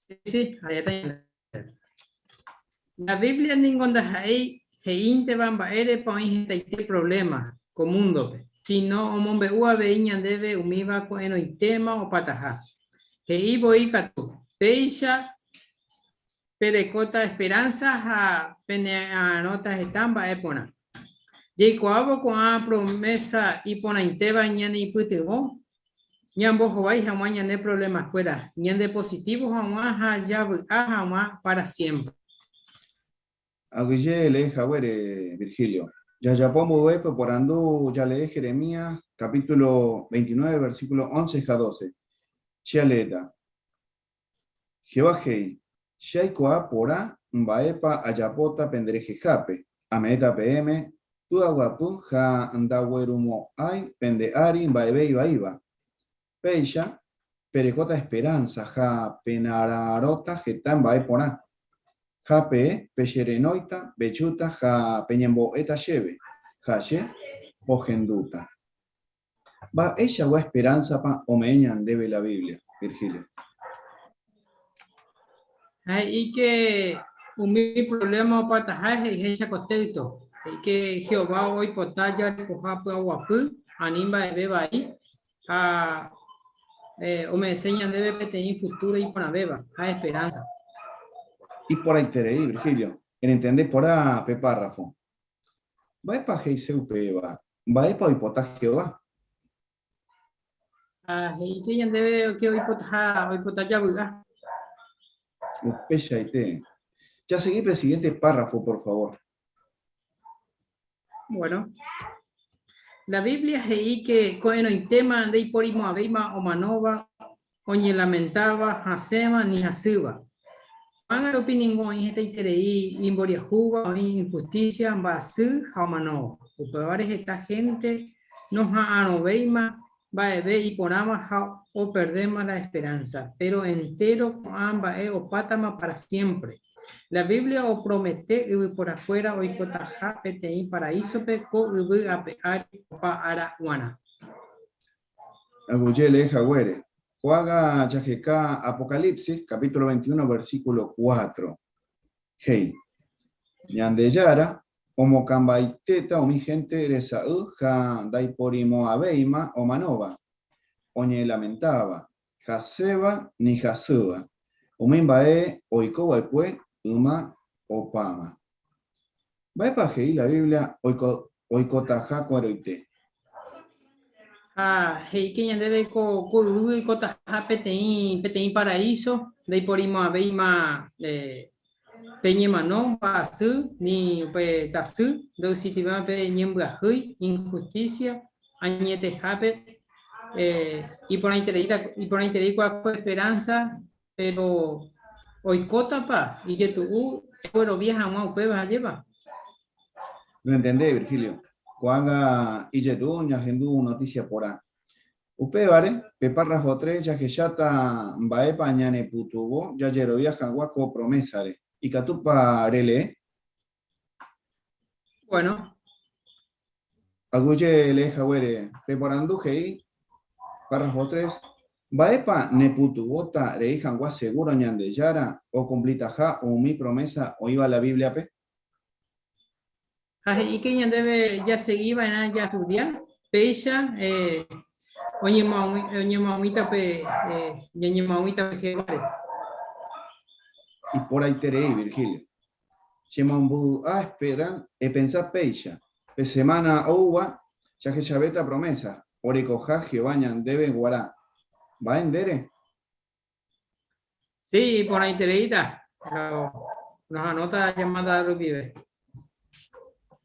Sí, sí, ahí está. La Biblia ningo ndaha'éi he'ínteva mba'érepa oĩ hetaite provléma ko múndope, síno omombe'u avei ñandéve umíva ko'ẽrõitéma opataha. He'i voi katu, Péicha perekóta esperánsa ha pene'arõta heta mba'e porã. Jaikuaávo ko'ã promésa iporãitéva ñaneipytyvõ ñambohovái hag̃ua ñane provlemakuéra, ñandepositívo hag̃ua ha javy'a hag̃ua pára siémpre. Aguyje elee haguére, Virgilio. Jajapo mboyve pe porandu jalee Jeremías capítulo 29 versículo 11 ha 12. Che aleéta. Jehová he'i, Che aikuaa porã mba'épa ajapóta penderehehápe, ame'ẽta peẽme py'aguapy ha ndaguerumo'ãi pende ári mba'eve ivaíva. Péicha, perekóta esperánsa ha penara'arõta heta mba'e porã. Ha peẽ pecherenóita, pejúta ha peñembo'éta chéve, ha che pohendúta. Mba'eichagua esperánsapa ome'ẽ ñandéve la Biblia, Virgilio? Ha he'i ke umi provléma opataha he'iháicha ko téysto. He'i ke Jehová oipota jarekoha py'aguapy, ani mba'eve vai, ha ome'ẽse ñandéve peteĩ futúro iporãvéva ha esperánsa. Iporãiterei, Virgilio. Erentende porã pe párrafo. Mba'épa he'ise upéva? Mba'épa oipota Jehová? Ha he'íke ñandéve ke oipotaha, oipota javy'a. Upeichaite. Jasegi pe siguiente párrafo, por favor. Bueno. La Biblia he'i ke ko'ẽrõitéma ndaiporimo'ãvéima omanóva, oñelamentáva, hasẽva ni hasýva. Ko'ág̃a rupi ningo oĩ hetaiterei imboriahúva, oĩ inhustísia, mba'asy ha omanóva. Upévare heta hénte noha'arõvéima mba'eve iporãva ha operdéma la esperánsa. Péro entéro ko'ã mba'e opátama pára siémpre. La Biblia opromete yvyporakuéra oikotaha peteĩ paraísope ko yvy ape ári opa ára g̃uarã. Aguyje lee haguére. Ko'ág̃a jaheka Apocalipsis capítulo 21 versículo 4. He'i, Ñandejára omokãmbaitéta umi hénte resa'y ha ndaiporimo'ãvéima omanóva, oñelamentáva, hasẽva ni hasýva. Umi mba'e oiko va'ekue yma opáma. Mba'épa he'i la Biblia oikotaha ko'ẽrõite? Ha he'íke ñandéve ko yvy oikotaha peteĩ peteĩ paraíso, ndaiporimo'ãvéima pe ñemano, mba'asy, ni upe tasy, ndoexistiva'erã pe ñembyahýi, injusticia, añetehápe iporãitereíta, iporãiterei kua ko esperanza Péro oikótapa ijetu'u jaguerovia hag̃ua upéva, ajépa? Rentende, Virgilio. Ko'ág̃a ijetu'u ñahendu notísia porã. Upévare, pe párrafo tres jahecháta mba'épa ñanepytyvõ jajerovia hag̃ua ko promésare. Ikatúpa relee? Bueno. Aguyje lee haguére, pe porandu he'i, párrafo 3, Mba'épa nepytyvõta rei hag̃ua segúro Ñandejára okumplitaha umi promésa oĩva la Bíbliape? Ha he'íke ñandéve jasegi va'erã jastudia, péicha oñemoag̃uíta pe ñañemoag̃uíta pe Jehováre. Iporãiterei, Virgilio. Chemomby'a esperan epensa péicha, pe semána oúva jahechavéta promésa orekoha Jehová ñandéve g̃uarã. Mba'e ndére? Sí, iporãitereíta. Nos anota llamada rupive.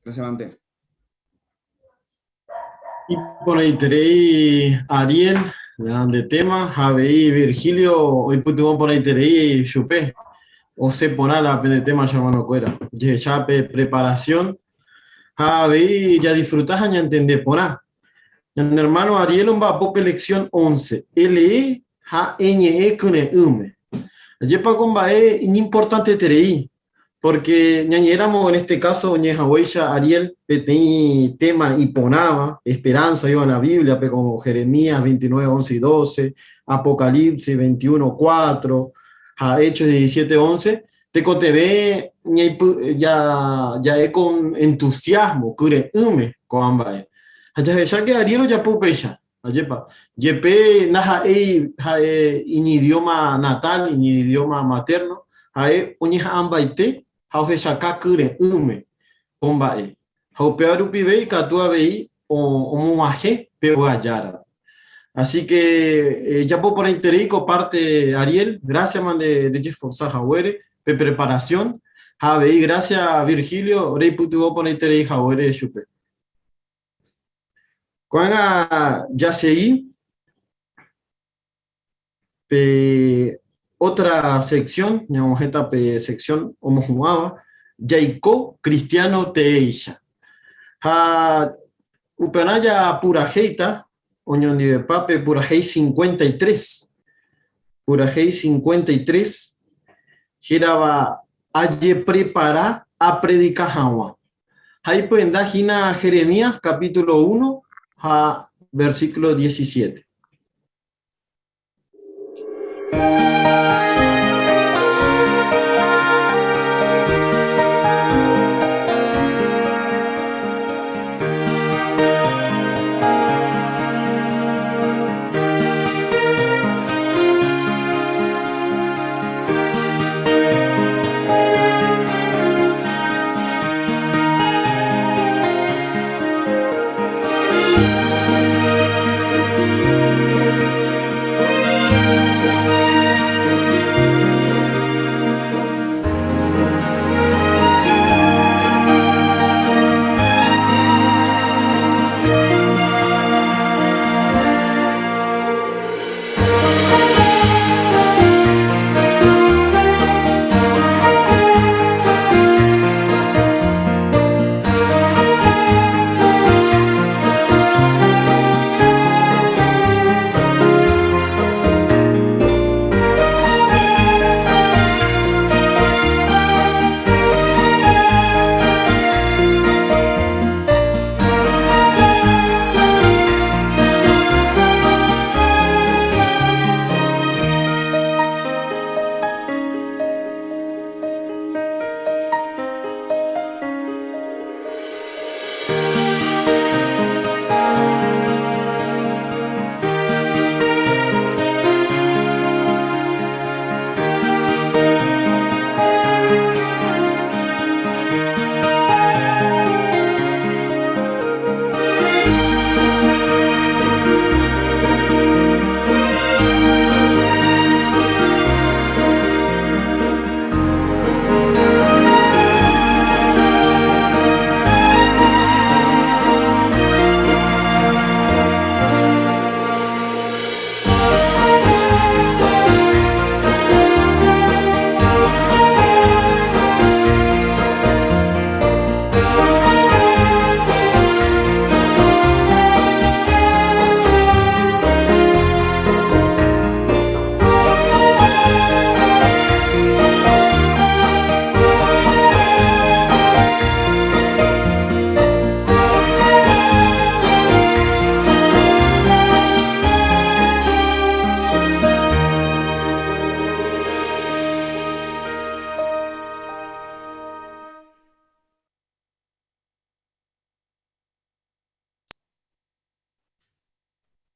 Gracias, mante. Iporãiterei Ariel, nde tema, ha avei Virgilio oipytyvõ porãiterei chupe. Osẽ porã la pende tema che hermanokuéra. Jehecha pe preparación ha avei jadisfruta ha ñantende porã. Ñane hermano Ariel omba'apo pe lección 11, elee ha eñe'ẽ kyre'ỹme. Ajépa ko mba'e iñimportanteterei, Porque ñañe'ẽramo en este caso oñe'ẽhaguéicha Ariel peteĩ tema iporãva, esperanza oĩva la Biblia-pe como Jeremías 29, 11 y 12, Apocalipsis 21, 4 ha Hechos 17, 11, tekotevẽ ja'e con entusiasmo, kyre'ỹme ko'ã mba'e. Ha jahecha que Ariel ojapo upéicha, ajépa? Jepe ndaha'éi ha'e iñidioma natal, iñidioma materno, ha'e oñeha'ãmbaite ha ohechaka kyre'ỹme ko mba'e. Ha upéva rupive ikatu avei omog̃uahẽ pe óga Járape. Así que ejapo porãiterei ko parte Ariel, gracias-ma nde rejesforza haguére pe preparación, ha avei gracias Virgilio reipytyvõ porãiterei haguére chupe. Ko'ág̃a jasegi pe otra sección, ñag̃uahẽta pe sección omohu'ãva, Jaiko cristiano teéicha. Ha upearã japurahéita oñondivepa pe purahéi 53. Purahéi 53 hérava Ajeprepara apredika hag̃ua. Ha ipyenda hína Jeremías capítulo 1 ha versículo 17.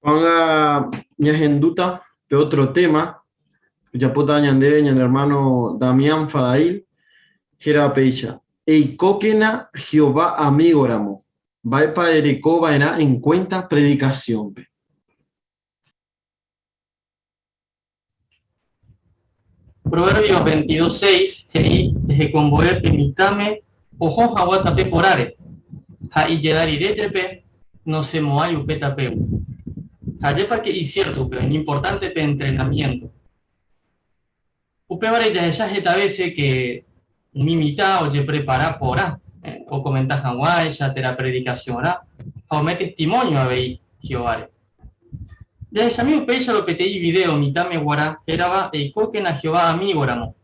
Ko'ág̃a ñahendúta pe ótro téma ojapótava ñandéve ñane ermáno Damián Fadail, hérava péicha, Eikókena Jehová amígoramo, mba'épa ereko va'erã enkuénta predikasiónpe? Proverbios 22, 6 he'i ehekombo'e pe mitãme oho hag̃ua tape porãre, ha ijeda rire jepe nosẽmo'ãi upe tapégui. Ha ajépa ke isiérto upéva, iñimportánte pe entrenamiénto. Upévare jahecha heta vése ke umi mitã ojeprepara porã okomenta hag̃uáicha térã predikasionrã ha ome testimónio avei Jehováre. Jahechami upéicharõ peteĩ vidéo mitãme guarã hérava Eikókena Jehová amígoramo.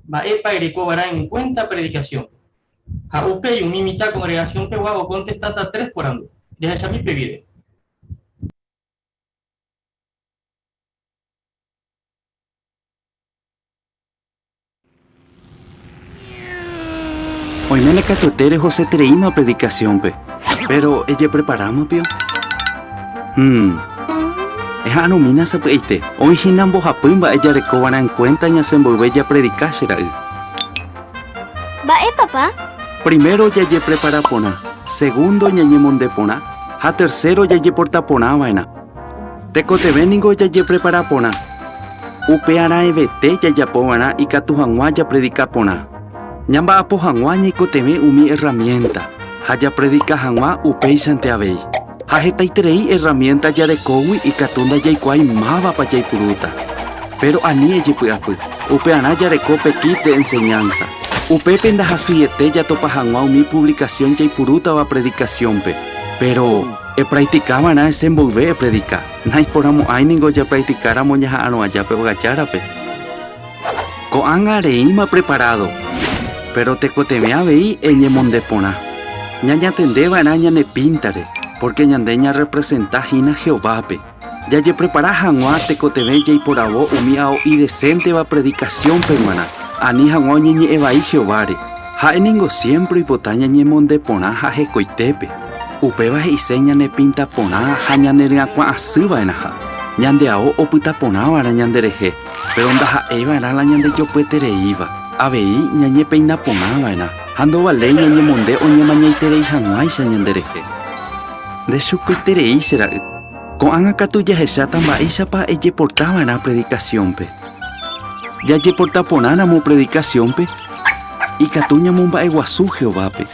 Mba'épa ereko va'erã enkuénta predikasiónpe? Ha upéi umi mitã kongregasionpegua okontestáta tres porandu. Jahechami pe vidéo. Oiméne katuete rehosetereíma predikasiónpe, péro ejepreparáma pio? Hmm. Eha'arõmína sapy'aite, oĩ hína mbohapy mba'e jareko va'erã enkuénta ñasẽ mboyve japredika che ra'y. Mba'e papa? Primero jajeprepara porã, segundo ñañemonde porã ha tercero jajeporta porã va'erã. Tekotevẽ ningo jajeprepara porã. Upearãevete jajapo va'erã ikatu hag̃ua japredika porã. Ñamba'apo hag̃ua ñaikotevẽ umi erramiénta, ha japredika hag̃ua upéichante avei. Ha hetaiterei erramiénta jarekógui ikatu ndajaikuaái mávapa jaipurúta. Péro ani ejepy'apy, upearã jareko pe kit de enseñanza. Upépe ndahasyiete jatopa hag̃ua umi puvlikasión jaipurútava predikasiónpe. Péro, Epractika va'erã ese mboyve epredika. Naiporãmo'ãi ningo japractikáramo ñaha'arõ aja pe ogajárape. Ko'ág̃a reĩma preparado, péro tekotevẽ avei eñemonde porã. Ñañatende va'erã ñane píntare, pórke ñande ñarrepresenta hína Jehovápe. Jajeprepara hag̃ua tekotevẽ jaiporavo umi ao idesénteva predikasiónpe g̃uarã, ani hag̃ua oñeñe'ẽ vai Jehováre. Ha'e ningo siémpre oipota ñañemonde porã ha hekoitépe. Upéva he'ise ñanepinta porã ha ñaneryakuã asy va'erãha. Ñande ao opyta porã va'erã ñanderehe, péro ndaha'éi va'erã la ñandejopyetereíva. Avei ñañepeina porã va'erã ha ndovaléi ñañemonde oñemañaiterei hag̃uáicha ñanderehe. Ndechukoiterei che ra'y. Ko'ág̃a katu jahecháta mba'éichapa ejeporta va'erã predikasiónpe. Jajeporta porãramo predikasiónpe, ikatu ñamomba'eguasu Jehovápe.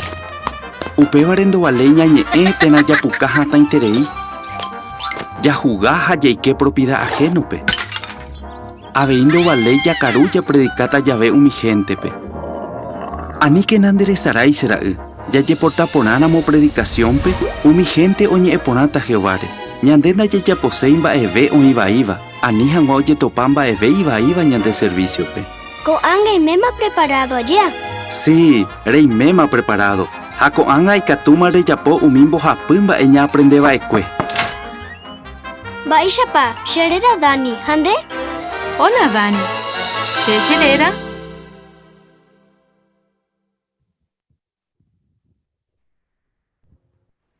Upévare ndovaléi ñañe'ẽ térã japuka hatãiterei, jahuga ha jaike propida ahénope. Avei ndovaléi jakaru japredikáta jave umi héntepe. Aníkena nderesarái che ra'y, jajeporta porãramo predikasiónpe, umi hénte oñe'ẽ porãta Jehováre. Ñande ndajajaposéi mba'eve oĩ vaíva, ani hag̃ua ojetopa mba'eve ivaíva ñande servísiope. Ko'ág̃a aiméma preparádo aja. Si, reiméma preparádo, ha ko'ág̃a ikatúma rejapo umi mbohapy mba'e ñaaprende va'ekue. Mba'éichapa, che réra Dani, ha nde? Hola Dani, che che réra.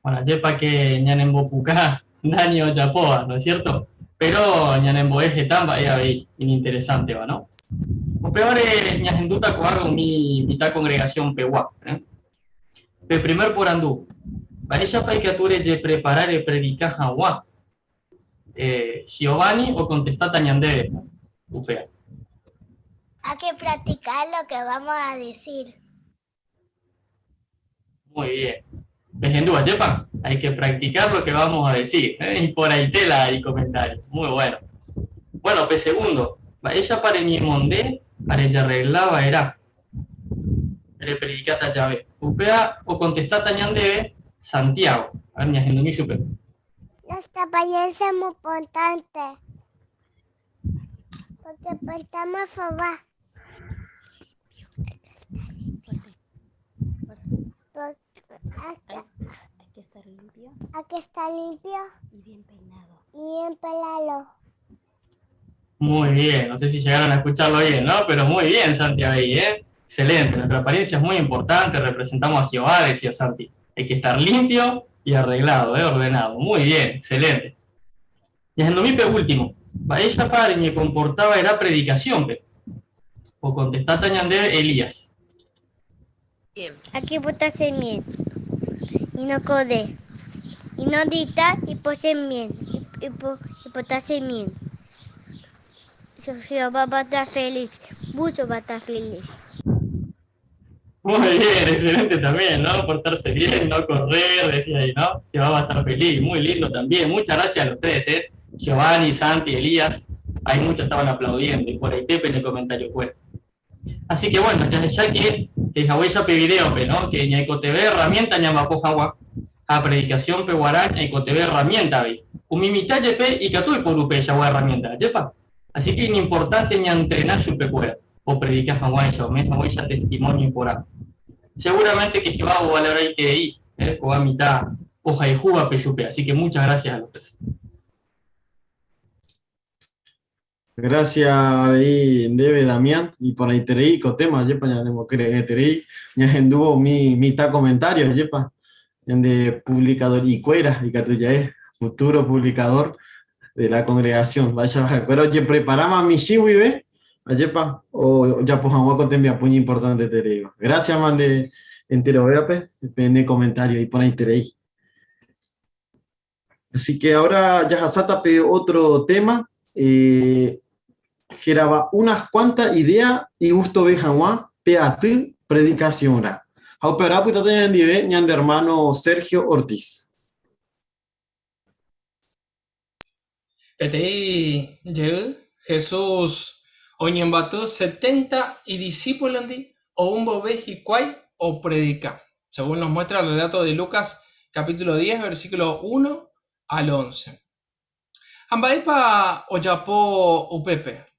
Bueno, ajépa que ñanembopuka Dani ojapóva, ¿no es cierto? Pero ñanembo'e heta mba'e avei iñinteresánteva, no? Upévare ñahendúta ko'ág̃a umi mitã congregación-pegua, eh? Pe primer porandu, Mba'éichapa ikatu rejeprepara repredika hag̃ua? Giovanni okontestáta ñandéve upéva. Hay que practicar lo que vamos a decir. Muy bien. Pehendu, ajépa? Hay que practicar lo que vamos a decir. ¿Eh? Iporãite la icomentario. Muy bueno. Bueno, pe segundo, mba'éichapa reñemonde ha rejarregla va'erã? Repredikáta jave. Upéva okontestáta ñandéve Santiago. A ver, ñahendumi chupe. Nuestra apariencia es muy importante. Porque portamos Jehová. Porque hay que estar limpio. Hay que estar limpio. Y bien peinado. Y bien peinado. Muy bien, no sé si llegaron a escucharlo bien, ¿no? Pero muy bien, Santi, ahí, ¿eh? Excelente, nuestra apariencia es muy importante, representamos a Jehová, decía Santi. Hay que estar limpio y arreglado, ¿eh? Ordenado. Muy bien, excelente. Ñahendomi pe último. Mba'éichapa reñekomporta va'erã predikasiónpe? Okontestáta ñandéve Elías. Aquí potasemiento y no code y no dicta y posemiento y, y, potasemiento. Jehová va a estar feliz, mucho va a estar feliz. Muy bien, excelente también, ¿no? Portarse bien, no correr, decía ahí, ¿no? Jehová va a estar feliz, muy lindo también. Muchas gracias a ustedes, ¿eh? Giovanni, Santi, Elías, hay muchos estaban aplaudiendo y por ahí Pepe en el comentario fue. Así que bueno, ya, ya que el pe video, pe, ¿no? Que ñaiko TV herramienta ñamapo jagua, a predicación pe guarán, ñaiko TV herramienta, ve. Umimita yepe y catui por upe ya herramienta, yepa. Así que es importante ña entrenar su pecuera, o predicar jagua ella, o mesmo ella testimonio por ahí. Seguramente que Jehová o valor ahí que ahí, o a mitad, hoja y juba pe Así que muchas gracias a los tres. Gracias ahí Debe Damián y por ahí terei ko tema yepa ñane terei ñahenduvo mi mitad comentario yepa de publicador y cuera y es futuro publicador de la congregación vaya pero oye preparama mi shiwi ayepa o ya pues con tembia puño importante terei gracias man de entero veape pene comentario y por ahí terei Así que ahora ya pe otro tema. Eh, geraba unas cuantas ideas y gusto ve jaguá pe atý predicación ra. Ha upearã apytáta ñandive ñande hermano Sergio Ortiz. Peteĩ jey, Jesús oñemboaty setenta idisípulondi ou mbove hikuái opredika, según nos muestra el relato de Lucas capítulo 10, versículo 1 al 11. Ha mba'épa ojapo upépe?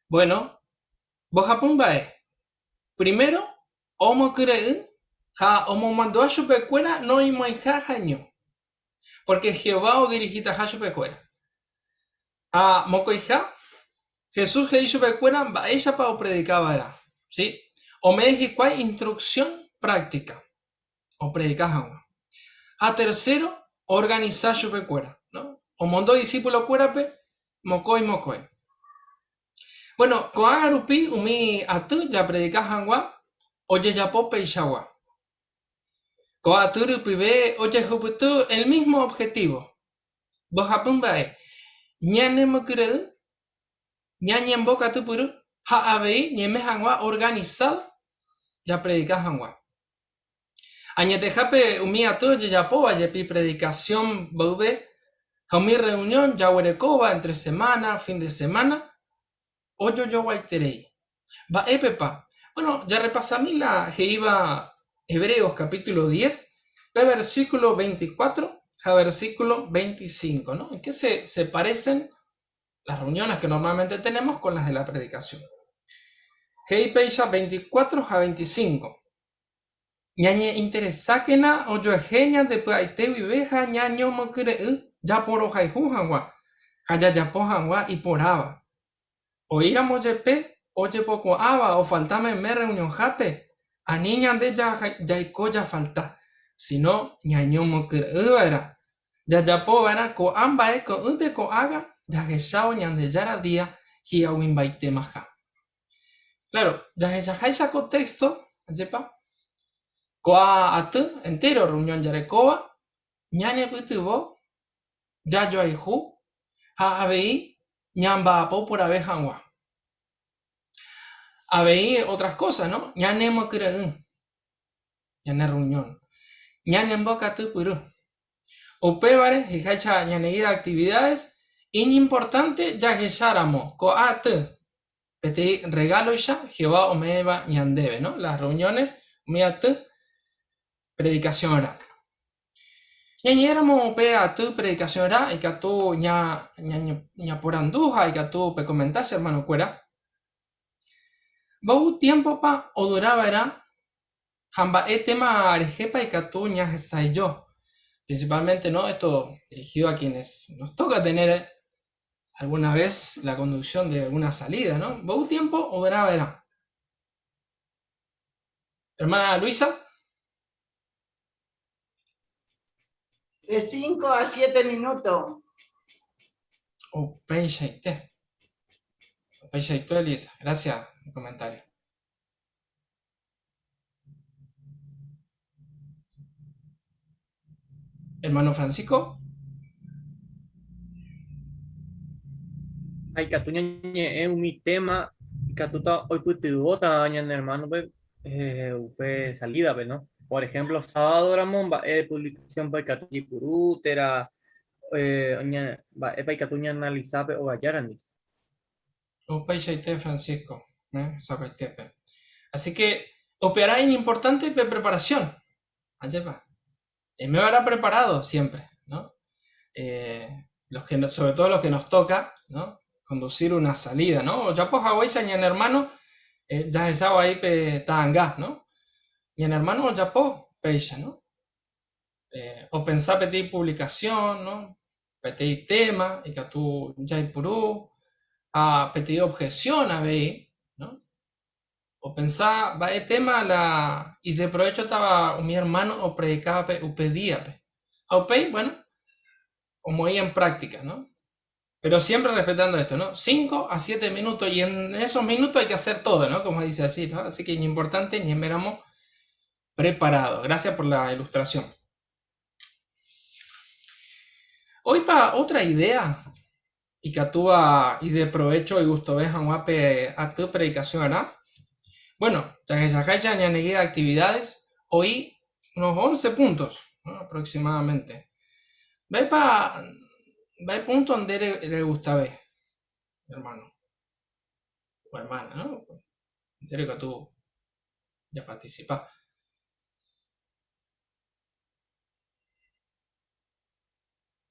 Bueno, mbohapy mba'e. Primero, omokyre'ỹ ha omomandu'a chupekuéra noĩmo'ãiha ha'eño, pórke Jehová odirihitaha chupekuéra. Ha mokõiha, Jesús he'i chupekuéra mba'éichapa opredika va'erã, si, ome'ẽ hikuái instruksión práktika opredika hag̃ua. Ha tercero, oorganisa chupekuéra, no? Omondo idisipulokuérape mokõi mokõi. Bueno, ko'ág̃a rupi umi aty japredika hag̃ua ojejapo peichagua. Ko aty rupive ojehupyty el mismo objetivo, mbohapy mba'e, ñanemokyre'ỹ, ñañembokatupyry ha avei ñaime hag̃ua organizado japredika hag̃ua. Añetehápe umi aty ojejapóva jepi predikasión mboyve ha umi reunión jaguerekóva entre semana, fin de semana, ojojoguaiterei. Mba'épepa? Bueno, jarrepasami la he'íva Hebreos capítulo 10, pe versículo 24 ha versículo 25, ¿no? ¿En qué se, se parecen las reuniones que normalmente tenemos con las de la predicación? He'i péicha 24 ha 25. Ñañe'interesákena ojoehe ñande py'aite guive ha ñañomokyre'ỹ japorohayhu hag̃ua ha jajapo hag̃ua iporãva. Oĩramo jepe ojepokuaáva ofalta meme rreunionhápe, ani ñande jaiko jafalta, síno ñañomokyre'ỹva'erã. Jajapova'erã ko'ã mba'e ko'ýte ko'ág̃a jahechávo Ñandejára día hi'ag̃uimbaitemaha. Claro, jahechaháicha ko texto, ajépa? Ko'ã aty entéro reunión jarekóva ñanepytyvõ jajoayhu ha avei ñamba'apo porãve hag̃ua. Avei otras cosas, no? Ñanemokyre'ỹ ñane reunión, ñanembokatupyry. Upévare, he'iháicha ñane guía de actividades, iñimportánte jahecháramo ko'ã aty Peteĩ rregáloicha Jehová ome'ẽva ñandéve, no? Las reuniones, umi aty predikasionrã. Ñañe'ẽramo upe aty predikasionrã ikatu ñaporandu ha ikatu pekomenta che ermanokuéra, Mboy tiémpopa odura va'erã ha mba'e téma rehépa ikatu ñahesa'ỹijo? Principalmente, no? Esto dirigido a quienes nos toca tener alguna vez la conducción de alguna salida, ¿no? Mboy tiempo odura va'erã? Hermana Luisa. De 5 a 7 minutos. Upeichaite. Upeichaite, Elisa. Gracias por el comentario. Hermano Francisco. Ha ikatu ñañe'ẽ umi tema ikatúta oipytyvõta ñane hermano-pe eh, upe salida-pe, no? Por ejemplo, sábado ramo mba'e publicación-pa ikatu jaipuru térã eh, mba'épa ikatu ñaanalisa pe ogajárandi. Upeichaite Francisco, eh, sapaitépe. Así que upearã iñimportante pe preparación. Ajépa. Me habrá preparado siempre, ¿no? Eh, los que, sobre todo los que nos toca, ¿no? Conducir una salida, ¿no? Ya pues haguéicha ñane hermano, eh, jahechávo ahí pe ta'anga, ¿no? Ñane hermano ojapo péicha, ¿no? Eh, opensa peteĩ publicación, ¿no? Peteĩ tema ikatu jaipuru ha peteĩ objeción avei, ¿no? Opensa mba'e tema la ideprovéchotava umi hermano opredikávape upe díape. Ha upéi, bueno, omoĩ en práctica, ¿no? Pero siempre respetando esto, ¿no? 5 a 7 minutos y en esos minutos hay que hacer todo, ¿no? Como dice así, ¿no? Así que es importante, ñaimeramo preparado. Gracias por la ilustración. Hoy pa otra idea ikatúva ideprovecho igustove hag̃ua pe aty predicación-rã. Bueno, jahechaháicha ñane guía de actividades, oĩ unos 11 puntos, ¿no? aproximadamente. Mba'épa mba'e punto nde regustave, hermano o hermana, ¿no? Nde ikatu japarticipa.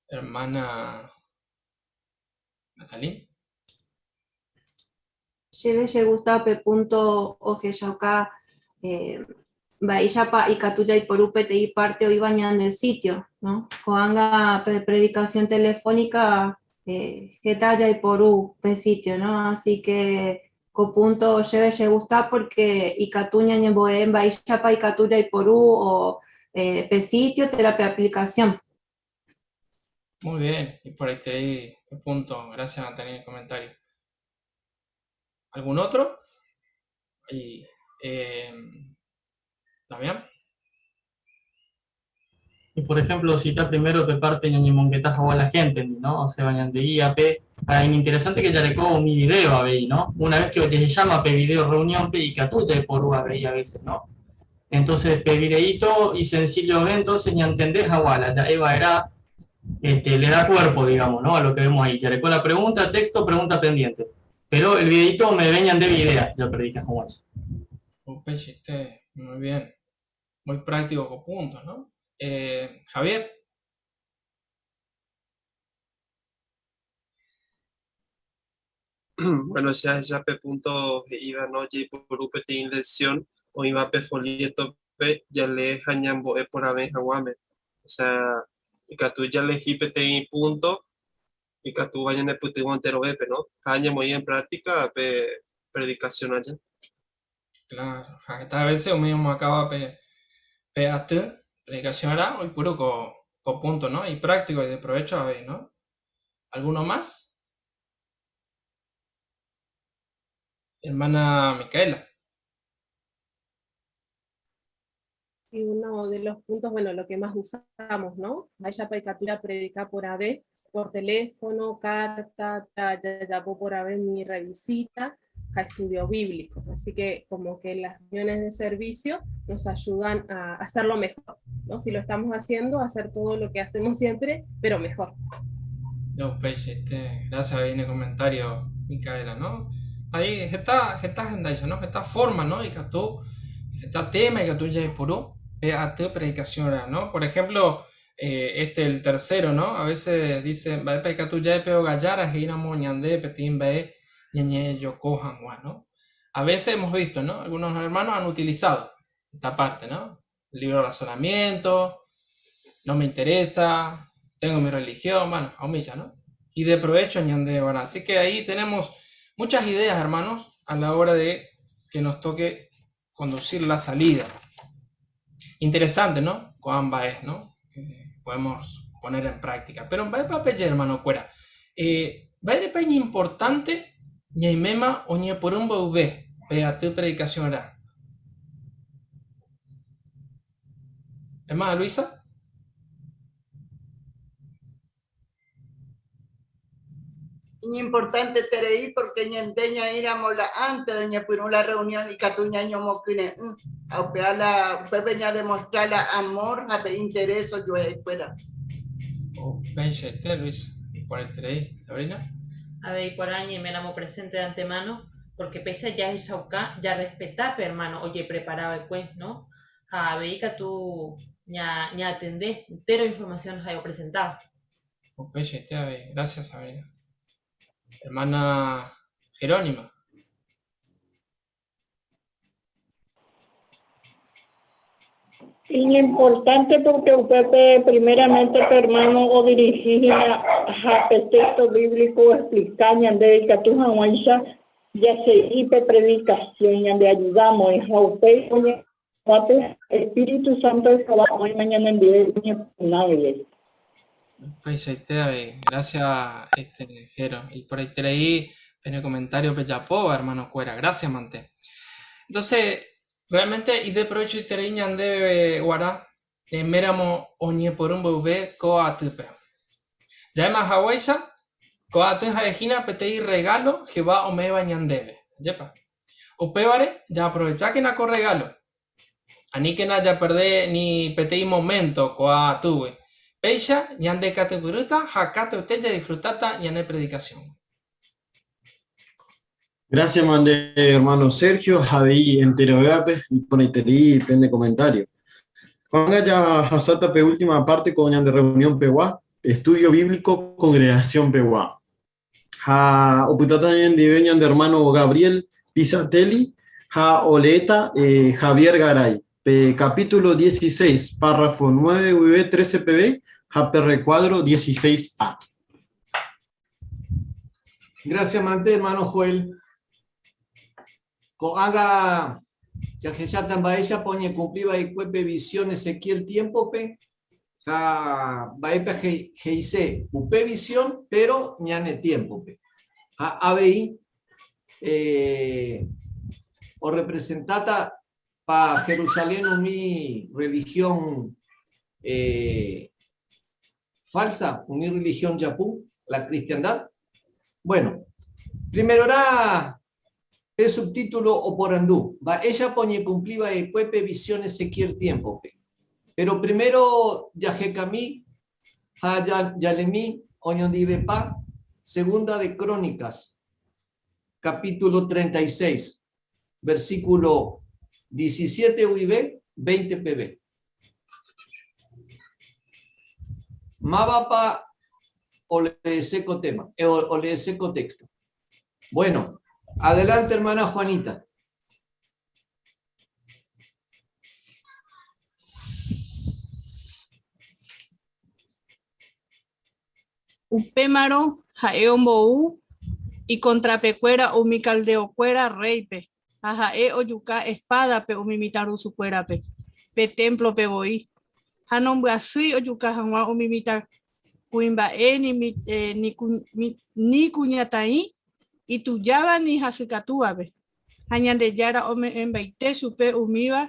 Hermana Natalie. Chéve chegusta pe punto ohechauka eh, mba'éichapa ikatu jaiporu peteĩ parte oĩva ñande sitio, no? Ko'ág̃a pe predicación telefónica eh, heta jaiporu pe sitio, no? Así que ko punto chéve chegusta porque ikatu ñañembo'e mba'éichapa ikatu jaiporu o eh, pe sitio térã pe aplicación. Muy bien, y por ahí te di el punto. Gracias, Natalie, el comentario. ¿Algún otro? Y, eh, Damián. Y por ejemplo, si está primero pe parte ñañemongetá hag̃ua la gente, ¿no? O sea, ñande IAP, ah, interesante que jareko umi video avei, ¿no? Una vez que ojehecháma pe video reunión pe ikatu jaiporu avei a veces, ¿no? Entonces pe videíto y sencillo ve, entonces ñantende hag̃ua la ja'eva'erã, este, le da cuerpo, digamos, ¿no? A lo que vemos ahí. Jareko la pregunta, texto, pregunta pendiente. Pero el videíto me ve ñandéve idea, ya predica hag̃ua. Upeichaite, muy bien. Muy práctico con puntos, ¿no? Eh, Javier. Bueno, che ahecha pe punto he'íva no jaiporu peteĩ lección oĩva pe folleto-pe jalee ha ñambo'e porãve hag̃uáme. O sea, ikatu jalehi peteĩ punto ikatúva ñanepytyvõ enterovépe, no? Ha ñamoĩ en práctica pe predicación aja. Claro, ha heta veces umi omoakãva pe, pe aty predicación-rã oipuru ko, ko punto, no? Ipráctico y de provecho avei, no? ¿Alguno más? Hermana Micaela. Y uno de los puntos, bueno, lo que más usamos, ¿no? Mba'éichapa ikatu japredika porãve por teléfono, carta, jajapo porãve mi revisita ha estudio bíblico. Así que como que las reuniones de servicio nos ayudan a hacerlo mejor, ¿no? Si lo estamos haciendo, hacer todo lo que hacemos siempre, pero mejor. No, upeichaite, gracias ahí en el comentario, Micaela, ¿no? Ahí heta, heta hendáicha, ¿no? Heta forma, ¿no? Ikatu, heta tema ikatu jaipuru pe aty predicación-ra, ¿no? Por ejemplo, eh, este el tercero, ¿no? A veces dicen, mba'épa ikatu ja'e pe ogajára he'íramo ñande peteĩ mba'e ñañe'ẽjoko hag̃ua, ¿no? A veces hemos visto, ¿no? Algunos hermanos han utilizado esta parte, ¿no? El libro de razonamiento, no me interesa, tengo mi religión, bueno, a ¿no? Y de provecho ñande, bueno, así que ahí tenemos muchas ideas, hermanos, a la hora de que nos toque conducir la salida. Interesante, ¿no? Cuán es, ¿no? podemos poner en práctica. Pero mba'épa peje, hermano, kuéra. Eh, Mba'érepa iñimportánte ñaiméma oñepyrũ mboyve pe aty predikasionrã? Hermana Luisa. Iñimportanteterei pórke ñande ñaĩramo la ánte oñepyrũ la rreunión ikatu ñañomokyre'ỹ, ha upéva la upépe ñademostra la amór ha pe interés ojuehekuéra. Upeichaite Luis, iporãiterei. Sabrina. Avei porã ñaiméramo presente de antemano, pórke péicha jahechauka jarrespeta pe ermáno ojeprepara va'ekue, no? Ha avei katu ñaatende entéro informasión ha'e opresentáva. Upeichaite avei. Gracias, Sabrina. Hermana Jerónima. Iñimportánte pórke upépe primeramente pe ermáno odirihi hína ha pe téxto bíblico oexplika ñandéve ikatu hag̃uáicha jasegi pe predikasión, ñandeajuda moĩ ha upéi oñemo'ã pe espíritu sánto de Jehová oĩma ñanendive oñepyrũna guive. Upeichaite avei. Gracias, este, Jero. Iporãiterei pene comentario pejapóva, hermano-kuéra. Gracias mante. Entonces, realmente ideprovechoiterei ñandéve guarã ñaiméramo oñepyrũ mboyve ko atýpe. Ja'éma haguéicha, ko aty ha'e hína peteĩ regalo Jehová ome'ẽva ñandéve. Ajépa? Upévare, jaaprovechákena ko regalo. Aníkena japerde ni peteĩ moménto ko'ã atýgui. Péicha ñandekatupyrýta ha katuete jadisfrutáta ñane predikasióngui. Gracias mande hermano Sergio ha avei enterovévape iporãiterei pende comentario. Ko'ág̃a jahasáta pe última parte ko ñande reunión pegua, estudio bíblico congregación pegua. Ha opytáta ñanendive ñande hermano Gabriel Pisatelli ha oleéta Javier Garay, pe capítulo 16, párrafo 9 guive 13 peve ha pe recuadro 16A. Gracias mante, hermano Joel. Ko'ág̃a jahecháta mba'éichapa oñekumpli va'ekue pe visión Ezequiel tiémpope ha mba'épa he'ise upe visión péro ñane tiémpope. Ha avei eh, orrepresentáta pa Jerusalén umi religión eh, falsa, umi religión japu, la cristiandad. Bueno, primerorã pe subtítulo oporandu, Mba'éichapa oñekumpli va'ekue pe visión Ezequiel tiémpope? Péro primero jahekami ha jalemi oñondivepa Segunda de Crónicas, capítulo 36, versículo 17 guive 20 peve. Mávapa oleese ko tema, oleese ko texto? Bueno, adelante hermana Juanita. Upémarõ ha'e ombou ikontrapekuéra umi caldeokuéra rréipe, ha ha'e ojuka espádape umi mitãrusukuérape, pe témplope voi, ha nombyasýi ojuka hag̃ua umi mitãkuimba'e ni kuñataĩ itujáva ni hasykatúvape, ha Ñandejára ome'ẽmbaite chupe umíva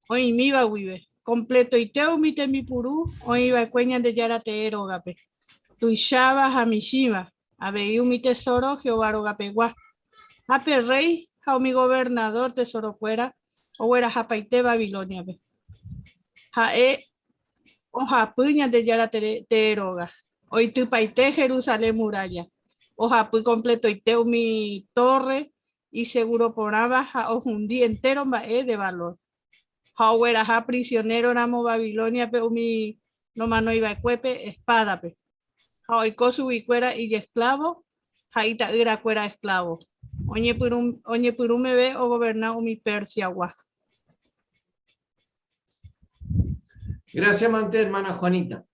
oĩmíva guive, kompletoite umi tembipuru oĩva'ekue Ñandejára tee rógape, tuicháva ha michĩva, avei umi tesóro Jehová rogapegua. Ha pe rréi ha umi governadór tesorokuéra oguerahapaite Babilóniape. Ha'e ohapy Ñandejára tee róga, oitypaite Jerusalén murálla, ohapy kompletoite umi tórre isegúro porãva ha ohundi entéro mba'e de valór. Ha ogueraha prisionéroramo Babilóniape umi nomanoiva'ekuépe espádape, ha oiko chuguikuéra ijesklávo ha ita'yrakuéra esklávo, oñepyrũ meve ogoverna umi Persiagua. Gracias mante hermana Juanita.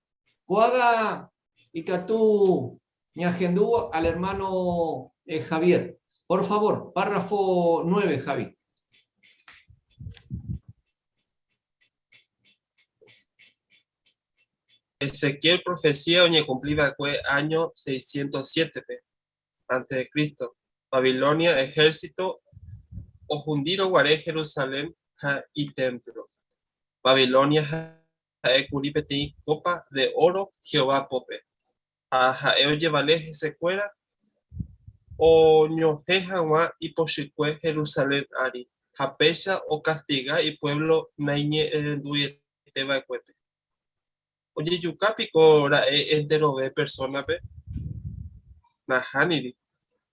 Ko'ág̃a ikatu ñahendu al hermano eh, Javier. Por favor, párrafo 9, Javi. Ezequiel profecía oñekumpli va'ekue áño 607-pe antes de Cristo, Babilonia ehérsito ohundírõ guare Jerusalén ha itémplo. Babilonia ha'e kuri peteĩ kópa de óro Jehová pópe, ha ha'e ojevale hesekuéra oñohẽ hag̃ua ipochykue Jerusalén ári, ha péicha okastiga ipuévlo naiñe'ẽrenduiete va'ekuépe. Ojejuka piko ra'e enterove persónape? Nahániri.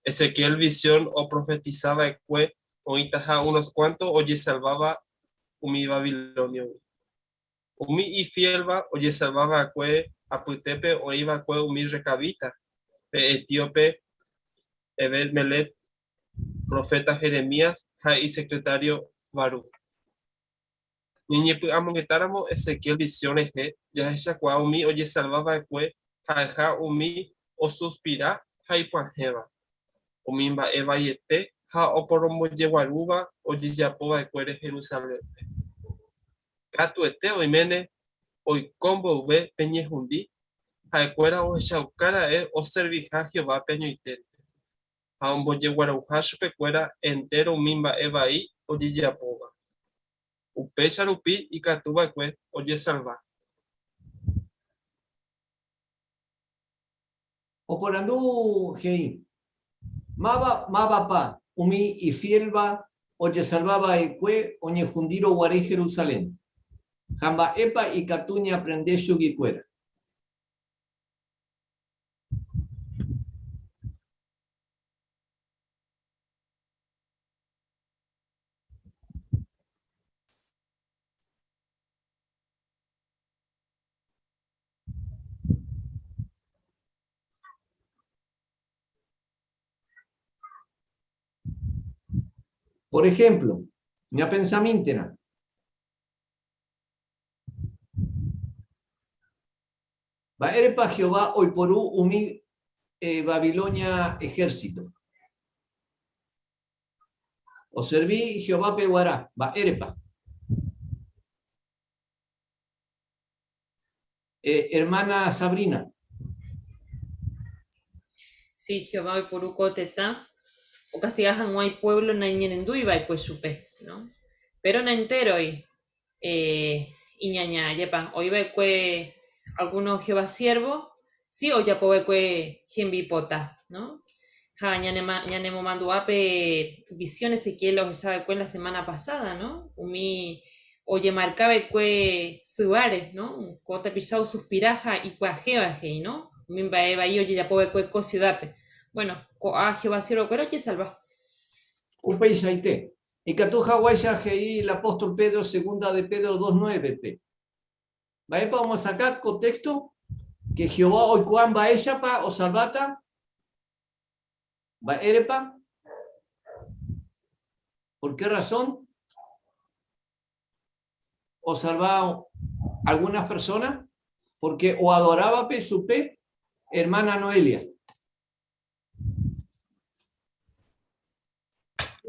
Ezequiel visión oprofetisa va'ekue oĩtaha unos kuánto ojesalváva umi babilóniogui. Umi ifiélva ojesalva va'ekue apytépe oĩ va'ekue umi recabita, pe etíope Ebed-Melec, proféta Jeremías ha isekretário Baruc. Ñañepy'amongetáramo Ezequiel visión rehe, jahechakuaa umi ojesalva va'ekue ha'eha umi osuspira ha ipyahẽva, umi mba'e vaiete ha oporombojeguarúva ojejapo va'ekuére Jerusalénpe. Katuete oiméne oiko mboyve pe ñehundi, ha'ekuéra ohechauka ra'e oserviha Jehovápe añoiténte, ha ombojeguaruha chupekuéra entéro umi mba'e vai ojejapóva. Upéicha rupi ikatu va'ekue ojesalva. Oporandu he'i, Máva mávapa umi ifiélva ojesalva va'ekue oñehundírõ guare Jerusalén, ha mba'épa ikatu ñaaprende chuguikuéra? Por ejemplo, ñapensamíntena. Mba'érepa Jehová oiporu umi eh, Babilonia ejército? Oservi Jehovápe guarã. Mba'érepa? Eh, hermana Sabrina. Sí, Jehová oiporu ko tetã okastiga hag̃ua ipuévlo naiñerendúi va'ekue chupe, no? Péro naentéroi eh, iñaña, ajépa? Oĩ va'ekue algúno Jehová siérvo si ojapo va'ekue hembipota, no? Ha ñanemomandu'a pe visión Ezequiel ohecha va'ekue la semana pasada, no? Umi ojemarka va'ekue syváre, no? Ko tapicha osuspira ha ipyahẽva he'i, no? Umi mba'e vai ojejapo va'ekue ko siudápe. Bueno, ko'a Jehová siervokuéra ojesalva. Upeichaite, ikatu haguáicha he'i el apóstol Pedro segunda de Pedro 2.9-pe. Mba'épa omyesakã ko téxto? Ke Jehová oikuaa mba'éichapa osalváta. Mba'érepa? Por qué razón osalva algunas personas? Porque oadorávape chupe hermana Noelia.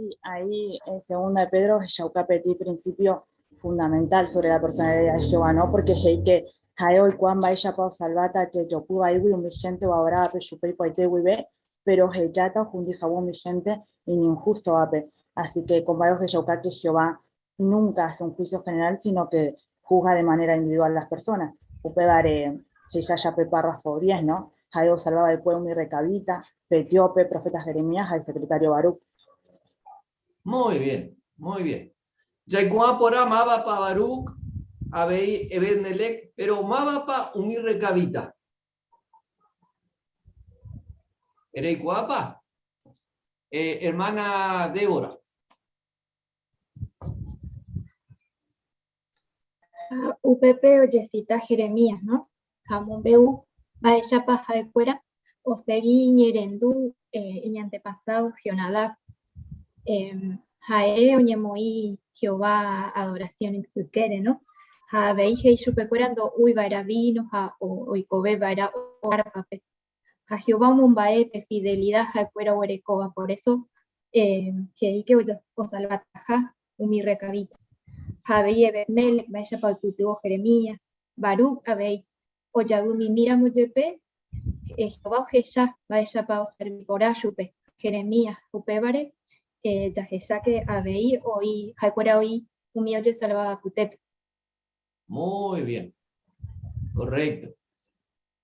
Sí, ahí en segunda de Pedro ohechauka peteĩ principio fundamental sobre la personalidad de Jehová, ¿no? Porque he'i que ha'e oikuaa mba'éichapa osalváta jejopy vaígui umi hénte oadorávape chupe ipoite guive, péro ohejáta ohundi hag̃ua umi hénte iñinhústovape. Así que ko mba'e ohechauka que Jehová nunca hace un juicio general, sino que juzga de manera individual las personas. Upévare he'iha pe párrafo 10, ¿no? Ha'e osalva va'ekue umi recabita, pe etíope, profeta Jeremías ha isecretario Baruc. Muy bien, muy bien. Jaikuaa porã mávapa Baruc, avei Ebed-Melec, péro mávapa umi recabita? Ereikuaápa? Eh, hermana Débora. Ha upépe ojesita Jeremías, no? Ha omombe'u mba'éichapa ha'ekuéra osegi iñe'ẽrendu iñantepasado Jonadab. Ha'e oñemoĩ Jehová adoración ykére, no? Ha avei he'i chupekuéra ndo'úi va'erã víno ha oikove va'erã kárpape. Ha Jehová omomba'e pe fidelida ha'ekuéra oguerekóva, por eso he'i ke osalvataha umi recabita. Ha avei Ebed-Mélec, mba'éichapa oipytyvõ Jeremías, Baruc avei. Ojavymimíramo jepe, Jehová ohecha mba'éichapa oservi porã chupe Jeremías, upévare jahecháke avei oĩ ha'ekuéra oĩ umi ojesalváva apytépe. Muy bien. Correcto.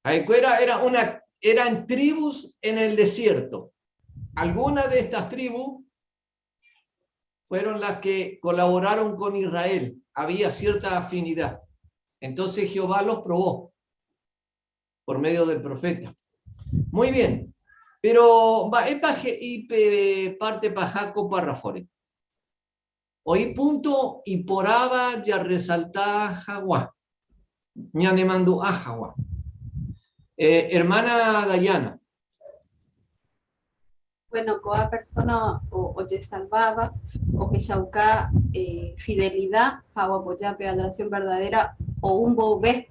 Ha'ekuéra era una, eran tribus en el desierto. Algunas de estas tribus fueron las que colaboraron con Israel. Había cierta afinidad. Entonces Jehová los probó por medio del profeta. Muy bien. Pero mba'épa he'i pe parte paha ko párrafore? Oĩ punto iporãva jarresalta haguã, ñanemandu'a haguã. Eh, hermana Dayana. Bueno, ko'ã persona ojesalváva ohechauka fidelida ha oapoja pe adoración verdadera ou mboyve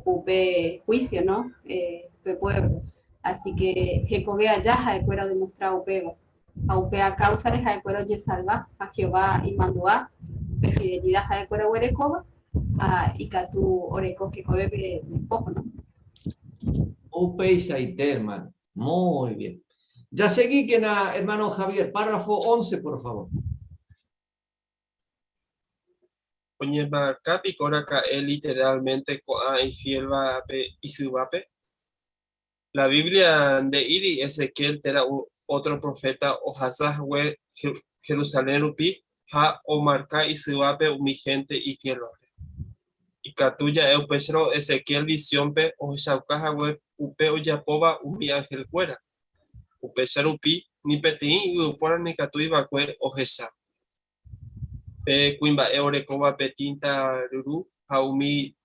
upe juicio, no? Pe pueblo. Así que hekove aja ha'ekuéra odemostra upéva. Ha upéva káusare ha'ekuéra ojesalva ha Jehová imandu'a pe fidelida ha'ekuéra oguerekóva ha ikatu oreko hekovépe despojo, no? Upeichaite, hermano. Muy bien. Jasegíkena, hermano Javier, párrafo 11, por favor. Oñemarka piko raka'e literalmente ko'ã ifiélvape isyvápe? La Biblia nde'íri Ezequiel térã ótro proféta ohasa hague Jerusalén rupi ha omarka isyvápe umi hénte ifiélvape. Ikatu ja'e upéicharõ Ezequiel visiónpe ohechauka hague upe ojapóva umi anhelkuéra. Upéicha rupi ni peteĩ yvypóra ndaikatúi va'ekue ohecha. Pe kuimba'e orekóva pe tínta ryru ha umi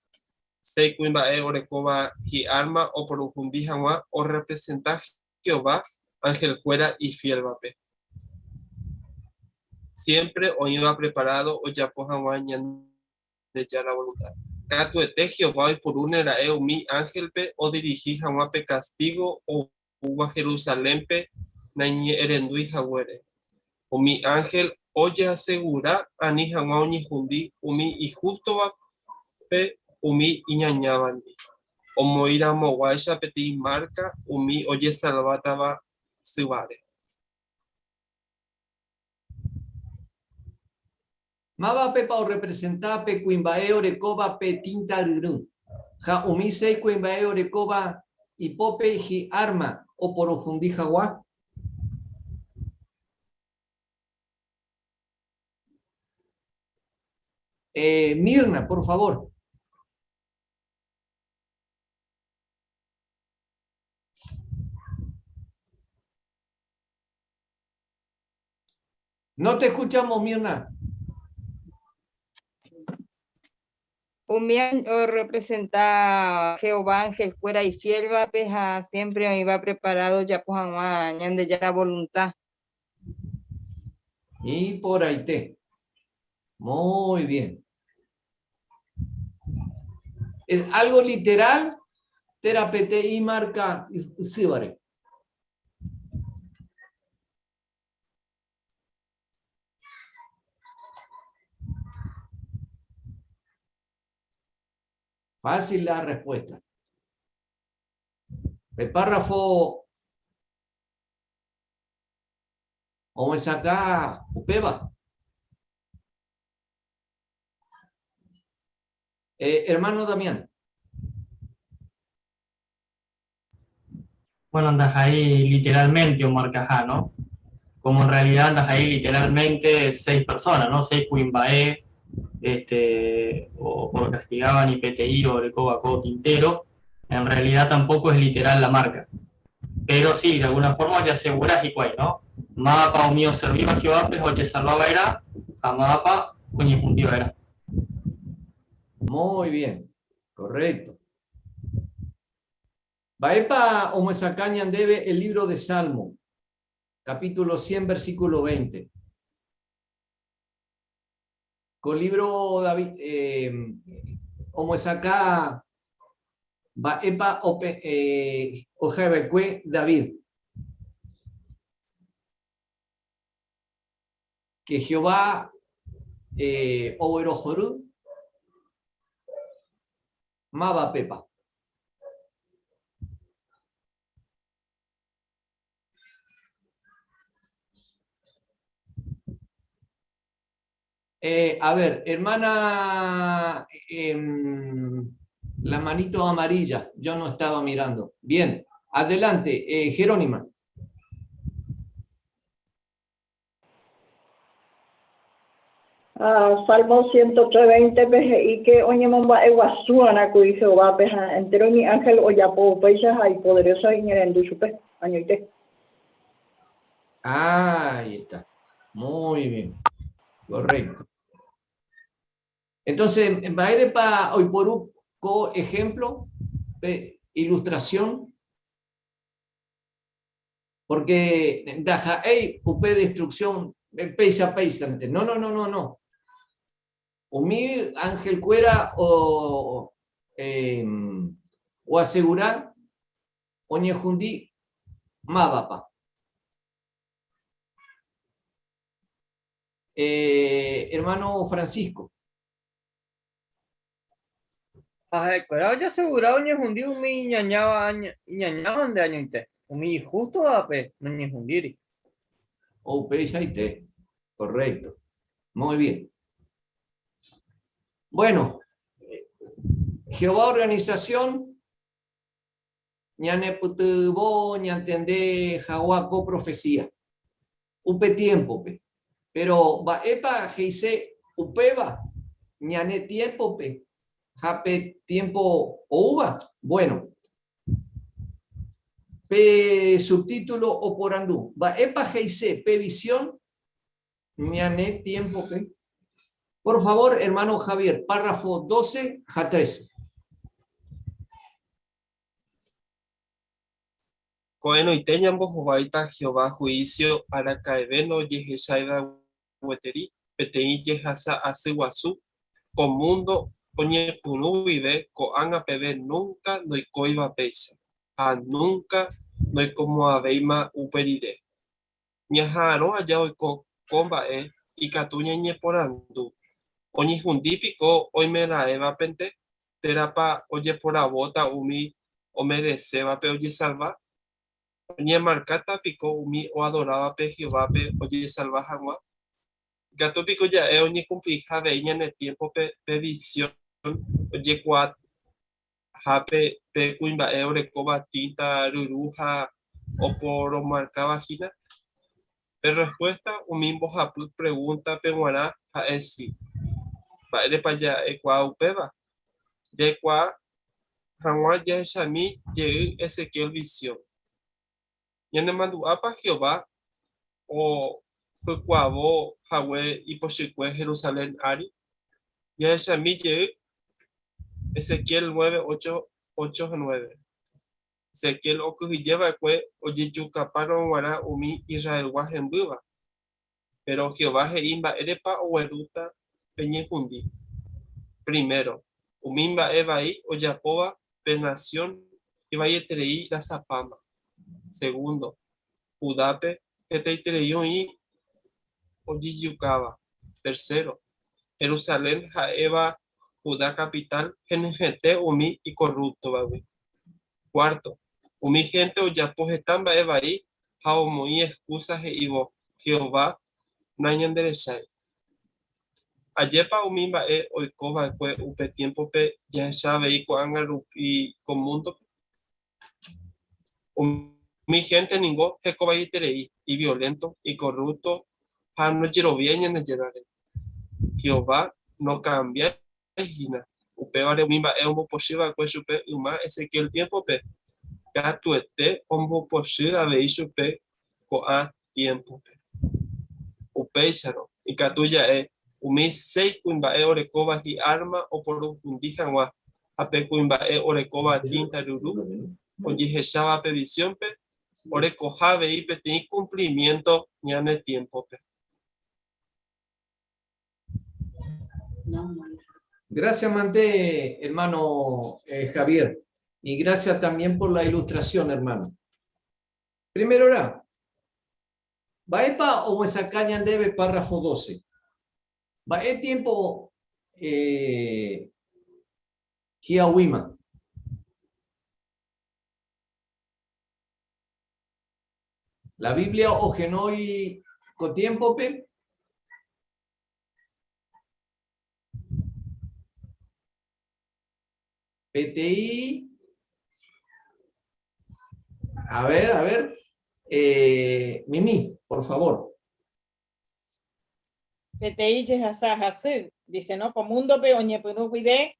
séi kuimba'e orekóva hi'árma oporuhundi hag̃ua orrepresenta Jehová anhelkuéra ifiélvape. Siémpre oĩva preparádo ojapo hag̃ua Ñandejára volunta. Katuete Jehová oipurúne ra'e umi ánhelpe odirihi hag̃ua pe kastígo oúva Jerusalénpe naiñe'ẽrendúi haguére. Umi ánhel ojeasegura ani hag̃ua oñehundi umi ihústovape umi iñañávandi, omoĩramoguáicha peteĩ márka umi ojesalvátava syváre. Mávapepa orrepresenta pe kuimba'e orekóva pe tínta ryrũ, ha umi séi kuimba'e orekóva ipópe hi'árma oporohundi hag̃ua? Eh, Mirna, por favor. No te escuchamos, Mirna. Umi orrepresenta Jehová angelkuéra ifiélvape ha siémpre oĩva preparádo ojapo hag̃ua Ñandejára volunta. Iporãite. Muy bien. Es algo literal térã peteĩ marka ysývare. Fácil la respuesta. El párrafo omyesakã upéva. Eh, hermano Damián. Bueno, ndaha'éi literalmente omarkaha, no? Como en realidad ndaha'éi literalmente seis personas, no? Seis kuimba'e, este, o porocastigaban y peteĩ orekóva ko tintero, en realidad tampoco es literal la marca. Pero sí, de alguna forma ojeasegura hikuái, no? Mávapa umi oservíva Jehovápe ha ojesalva va'erã, ha mávapa oñehundi va'erã. Muy bien, correcto. Mba'épa omyesakã ñandéve el libro de Salmo, capítulo 100, versículo 20? Ko libro David, eh, omyesakã mba'épa ope, eh, ojaeva'ekue David. Que Jehová eh, oguerohory mávapepa. Eh, a ver, hermana, em, la manito amarilla, yo no estaba mirando. Bien, adelante, eh, Jerónima. Ha Salmo 103, 20-pe he'i ke oñemomba'eguasuva'erã kuri Jehovápe ha entéro umi ánhel ojapo upéicha ha ipoderóso iñe'ẽrendu chupe añoite. Ahí está. Muy bien. Correcto. Entonces, mba'érepa oiporu ko ejemplo, pe ilustración? Porque ndaha'éi upe destrucción péicha péichante. No, no, no, no, no. Umi angelkuéra o, eh, oasegura oñehundi mávapa. Eh, hermano Francisco. Ha ha'ekuéra ojasegura oñehundi umi iñañáva iñañávante añoite, umi ihústovape noñehundíri. Upeichaite, correcto. Muy bien. Bueno, Jehová organización ñanepytyvõ ñantende hag̃ua ko profesía upe tiémpope. Péro mba'épa he'ise upéva ñane tiémpope ha pe tiémpo oúva? Buéno, pe subtítulo oporandu, Mba'épa he'ise pe visión ñane tiémpope? Por favor, hermano Javier, párrafo 12 ha 13. Ko'ẽrõite ñambohováita Jehová huísio araka'eve ndojehecháiva gueteri peteĩ jehasa asy guasu, ko múndo oñepyrũ guive ko'ág̃a peve núnka ndoikóiva péicha, ha núnka ndoikomo'ãvéima upe rire. Ñaha'arõ aja oiko ko mba'e ikatu ñañeporandu, Oñehundi piko oimeraẽvapente térãpa ojeporavóta umi omeresévape ojesalva? Oñemarkáta piko umi oadorávape Jehovápe ojesalva hag̃ua? Ikatu piko ja'e oñekumpliha avei ñane tiémpope pe visión ojekuaahápe pe kuimba'e orekóva tínta ryru ha oporomarkáva hína? Pe rrespuésta umi mbohapy pregúntape g̃uarã ha'e si. Mba'érepa ja'ekuaa upéva? Jaikuaa hag̃ua jahechami jey Ezequiel visión. Ñanemandu'ápa Jehová ohykuavo hague ipochykue Jerusalén ári? Jahechami jey Ezequiel 9, 8, 8 ha 9. Ezequiel okyhyje va'ekue ojejukapárõ g̃uarã umi Israelgua hembýva. Péro Jehová he'i mba'érepa oguerúta pe ñehundi. Primero, umi mba'e vai ojapóva pe nasión ivaieterei rasapáma. Segundo, Judápe hetaiterei oĩ ojejukáva. Tercero, Jerusalén ha'éva Judá kapitál henyhẽte umi ikorrúptovagui. Cuarto, umi hénte ojapo heta mba'e vai ha omoĩ exkúsa he'ívo, Jehová nañanderechái. Ajépa umi mba'e oiko va'ekue upe tiémpope jahecha avei ko'ág̃a rupi ko múndope? Umi hénte ningo hekovaieterei, iviolénto, ikorrúpto ha ndojeroviái Ñandejárare. Jehová nokambiái hína. Upévare umi mba'e ombopochy va'ekue chupe yma Ezequiel tiémpope, katuete ombopochy avei chupe ko'ã tiémpope. Upéicharõ, ikatu ja'e umi séi kuimba'e orekóva hi'árma oporohundi hag̃ua ha pe kuimba'e orekóva tínta ryru ojehecháva pe visiónpe orekoha avei peteĩ kumplimiénto ñane tiémpope. Gracias, mante, hermano eh, Javier. Y gracias también por la ilustración, hermano. Primero era, Mba'épa omyesakã ñandéve párrafo 12? Mba'e tiempo eh, hi'aguĩma? La Biblia ohenói ko tiémpope. Peteĩ, a ver, a ver, eh, Mimi, por favor. Peteĩ jehasa hasy, dice, no, ko múndope oñepyrũ guive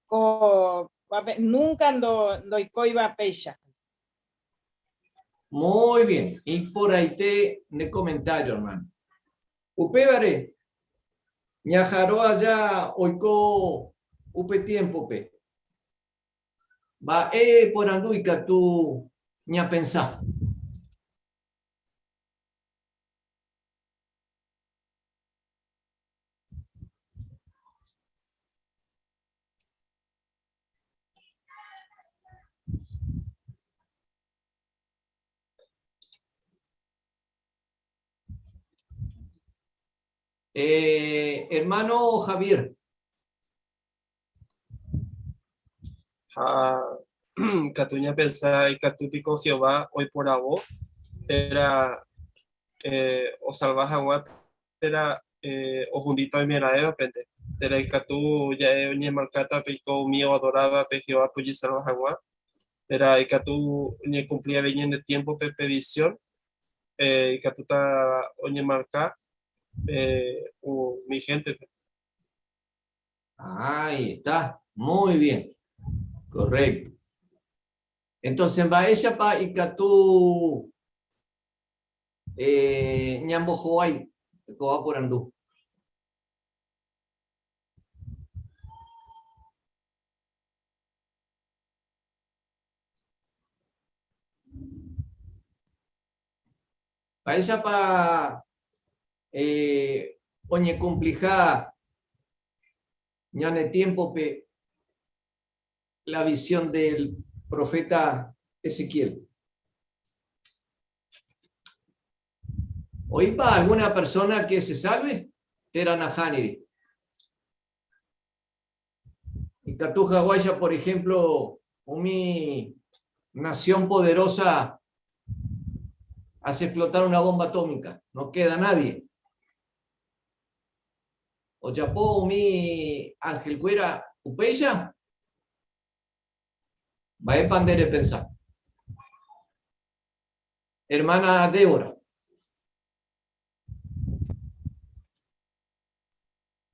ko nunca ndoikóiva péicha. Muy bien, iporãite ne comentario, hermano. Upévare, ñaha'arõ aja oiko upe tiémpope, mba'e porandu ikatu ñapensa? Eh, hermano Javier. Ha katu ñapensa ikatu piko Jehová oiporavo térã eh, osalva hag̃ua térã eh, ohundíta oimeraẽvapente, térã ikatu ja'e oñemarkáta piko umi oadorávape Jehovápe ojesalva hag̃ua, térã ikatu oñekumpli avei ñane tiémpope pe visión eh, ikatúta oñemarka eh, umi héntepe. Ahí está, muy bien, correcto. Entonces, mba'éichapa ikatu eh, ñambohovái kóva porandu? Mba'éichapa eh, oñekumpliha ñane tiémpope la visión del profeta Ezequiel? ¿Oípa alguna persona que se salve? Térã nahániri. Ikatu haguáicha, por ejemplo, umi nación poderosa hace explotar una bomba atómica, no queda nadie. Ojapo umi angelkuéra upéicha? Mba'épa nde repensa? Hermana Débora.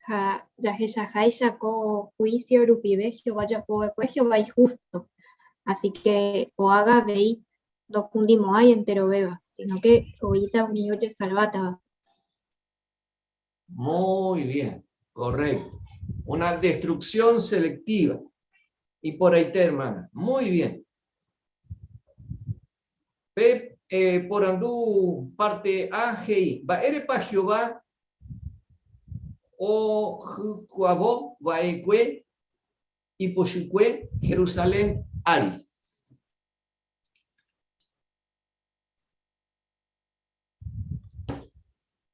Ha jahechaháicha ko juicio rupive Jehová ojapo va'ekue, Jehová ihústo. Así que ko'ág̃a avei ndohundimo'ãi enterovéva, sino que oĩta umi ojesalvátava. Muy bien, correcto. Una destrucción selectiva. Y por ahí te, hermana. Muy bien. Pe eh, porandu parte A, G, I. Mba'érepa Jehová ohykuavo va'ekue ipochykue Jerusalén ári?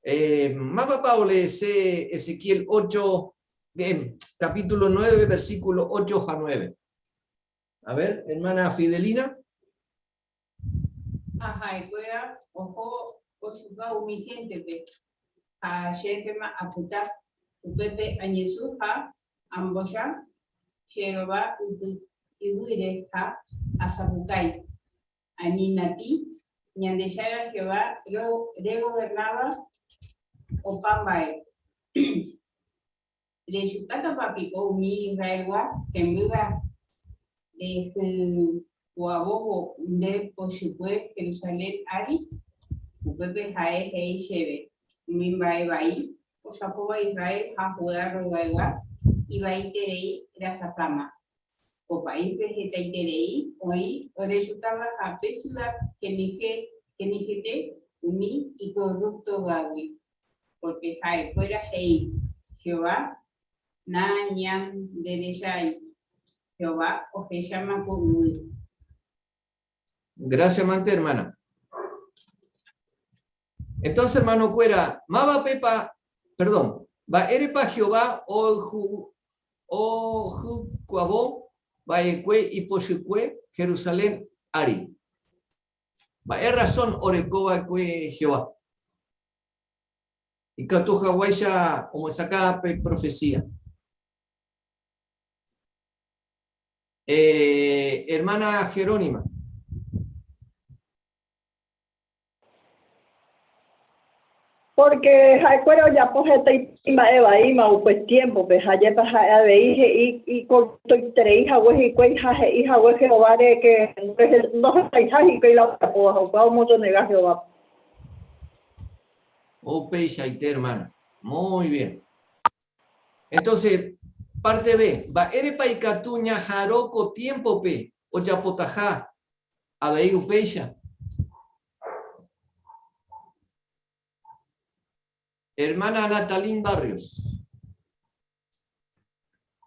Eh, mávapa oleese Ezequiel 8, eh, capítulo 9, versículo 8 a 9. A ver, hermana Fidelina. Ha ha'ekuéra oho ojuka umi héntepe, ha chéntema apyta upépe añesũ ha amboja che rova yvýre ha asapukái, Anímati, Ñandejára Jehová regovernáva opa mba'e. Rejukátapa piko umi Israelgua hembýva rehykuavóvo nde pochykue Jerusalén ári? Upépe ha'e he'i chéve, Umi mba'e vai ojapóva Israel ha Judá rogaygua ivaiterei rasapáma. Ko paíspe hetaiterei oĩ orejukáva ha pe siuda henyhẽte umi ikorruptóvagui, pórke ha'ekuéra he'i, Jehová nañanderechái, Jehová ohecháma ko yvy. Gracias, mante, hermana. Entonces, hermano-kuéra, mávapepa, perdón, mba'érepa Jehová ohykuavo va'ekue ipochykue Jerusalén ári? Mba'e razón oreko va'ekue Jehová? Ikatu haguáicha omyesakã pe profecía. Eh, hermana Jerónima. Pórke ha'ekuéra ojapo heta imba'e vaíma upe tiémpope, ha ajépa ha'e avei he'i ikorruptoiterei hague hikuái ha he'i hague Jehováre ke ndohechaiha hikuái la ojapóva, ha upéva omorrenega Jehovápe. Upeichaite, hermana. Muy bien. Entonces, parte B, mba'érepa ikatu ñaharõ ko tiémpope ojapotaha avei upéicha? Hermana Natalín Barrios.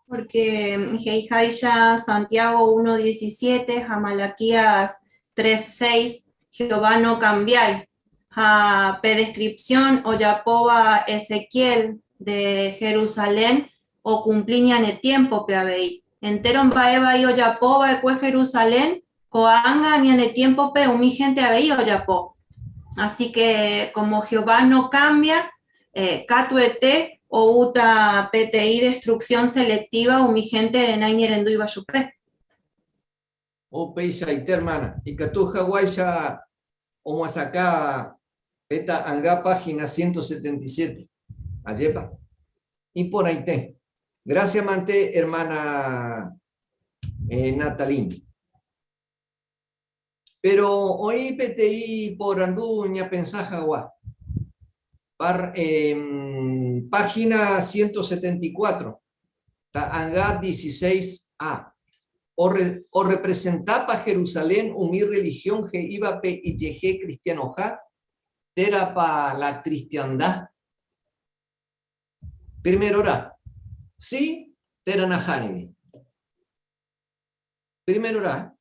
Porque he'iháicha Santiago 1.17 ha Malaquías 3.6, Jehová no cambiái. Ha pe descripción ojapóva Ezequiel de Jerusalén okumpli ñane tiémpope avei. Entéro mba'e vai ojapo va'ekue Jerusalén, ko'ág̃a ñane tiémpope umi hénte avei ojapo. Así ke kómo Jehová no kambia, katuete oúta peteĩ destruksión selectiva umi hénte naiñerendúiva chupe. Upeichaite hermana, ikatu haguáicha omoasakã pe ta'anga página 177. Ajépa. Iporãite. Gracias mante hermana Natalín. Pero oĩ peteĩ porandu ñapensa hagua. Par, eh, página 174, ta'anga 16A. Orre, orrepresentápa Jerusalén umi religión he'ívape ijehe cristianoha, térãpa la cristiandad? Primerorã, sí térã nahániri. Primerorã,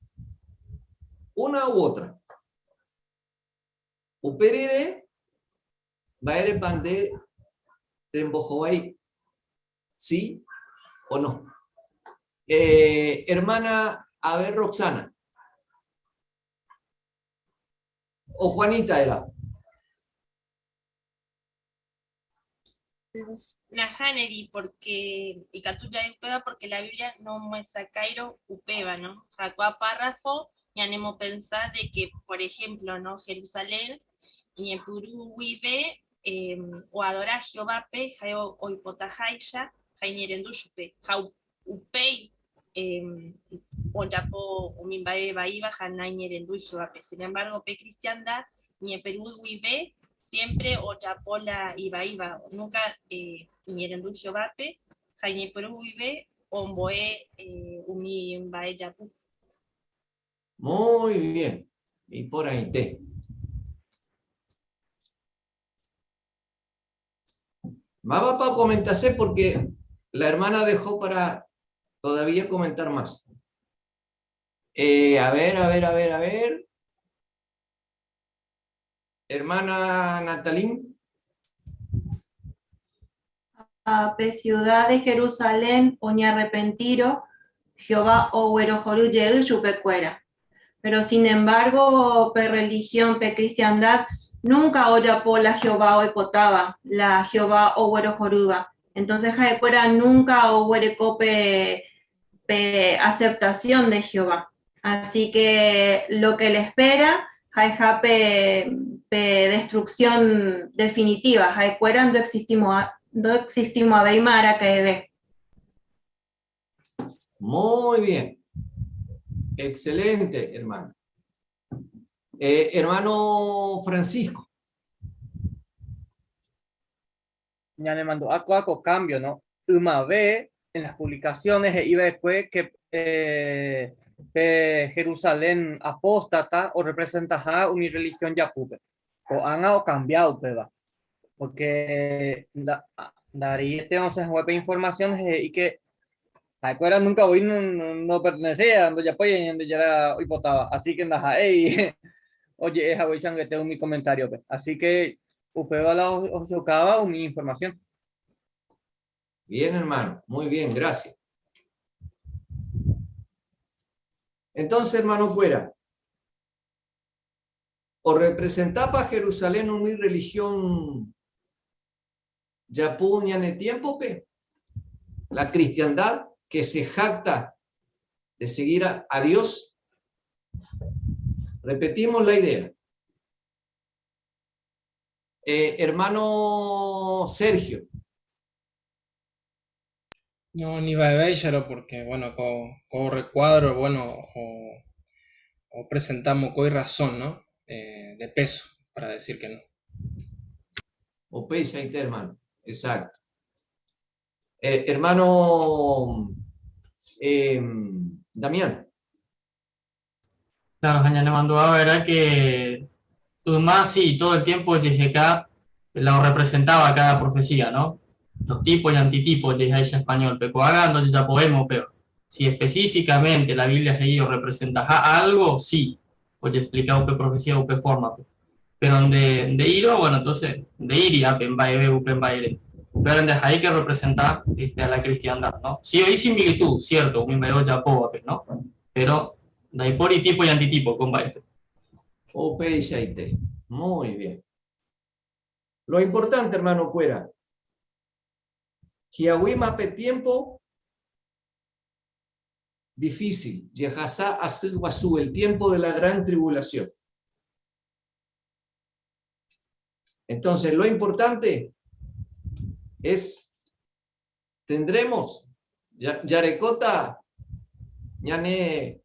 una u otra. Upe rire, mba'érepa nde rembohovái sí o no. Eh, hermana, a ver, Roxana. O Juanita era. Nahániri, porque ikatu ja'e upéva porque la Biblia nomyesakãirõ upéva, no? Ha ko'ã párrafo ñanemopensa de que, por ejemplo, no, Jerusalén iñepyrũ guive eh, oadora Jehovápe ha'e oipotaháicha ha iñe'ẽrendu chupe. Ha upéi eh, ojapo umi mba'e vaíva ha naiñe'ẽrendúi Jehovápe. Sin embargo, pe cristiandad iñepyrũ guive siempre ojapo la ivaíva, nunca eh, iñe'ẽrendu Jehovápe ha iñepyrũ guive ombo'e eh, umi mba'e japu. Muy bien. Iporãite. Mávapa okomentase porque la hermana dejó para todavía comentar más. Eh, a ver, a ver, a ver, a ver. Hermana Natalín. Ha pe ciudad de Jerusalén oñarrepentírõ, Jehová oguerohory jey chupekuéra. Pero sin embargo, pe religión, pe cristiandad, nunca ojapo la Jehová oipotáva, la Jehová oguerohorýva. Entonces ha'ekuéra nunca oguereko pe, pe aceptación de Jehová. Así que lo que le espera ha'eha pe, pe destrucción definitiva, ha'ekuéra ndoexistimo'ãvéima araka'eve. Muy bien. Excelente, hermano. Eh, hermano Francisco. Ñanemandu'a kóva ko cambio, no? Ymave en las publicaciones he'i va'ekue que eh, pe Jerusalén apóstata orrepresentaha umi religión japúpe. Ko'ág̃a okambia upéva, porque ndareiete osẽ hague pe información he'i que ha'ekuéra nunca voi no, no, no pertenecía, ndojapói Ñandejára oipotáva, así que ndaha'éi oje'e haguéicha angete umi comentáriope. Así que Upéva la ohechaukáva umi información. Bien, hermano. Muy bien, gracias. Entonces, hermano Cuera, o representaba Jerusalén umi religión japu ñane tiémpope? La cristiandad que se jacta De seguir a, a Dios? Repetimos la idea. Eh, hermano Sergio. No, ni va porque, bueno, con, con recuadro, bueno, o, o presentamos con razón, ¿no? Eh, de peso para decir que no. O hermano. Exacto. Eh, hermano eh, Damián. Claro, le mandó a ver que más sí, todo el tiempo acá lo representaba cada profecía, ¿no? Los tipos y antitipos de español, pero hagan ya podemos, pero si específicamente la Biblia ellos representa algo, sí, pues explicado qué profecía o qué forma. Pero de, de iro, bueno, entonces, de iria, pero de ahí que representa este, a la cristiandad, ¿no? Sí, hay similitud, cierto, un ya ¿no? Pero de ahí por y tipo y antitipo, con este. O T. Muy bien. Lo importante, hermano Cuera, pe tiempo difícil, Yehasá Asú, el tiempo de la gran tribulación. Entonces, lo importante es, tendremos, Yarecota, ñane,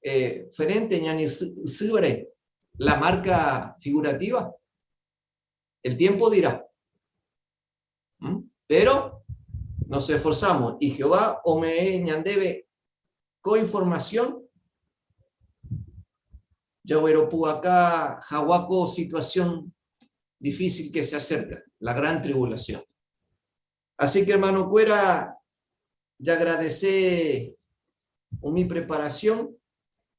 eh, frente, ñane subre, la marca figurativa. El tiempo dirá. ¿Mm? Pero nos esforzamos y Jehová ome ñandebe co información acá Jahuaco situación difícil que se acerca, la gran tribulación. Así que hermano Cuera, ya agradece mi preparación,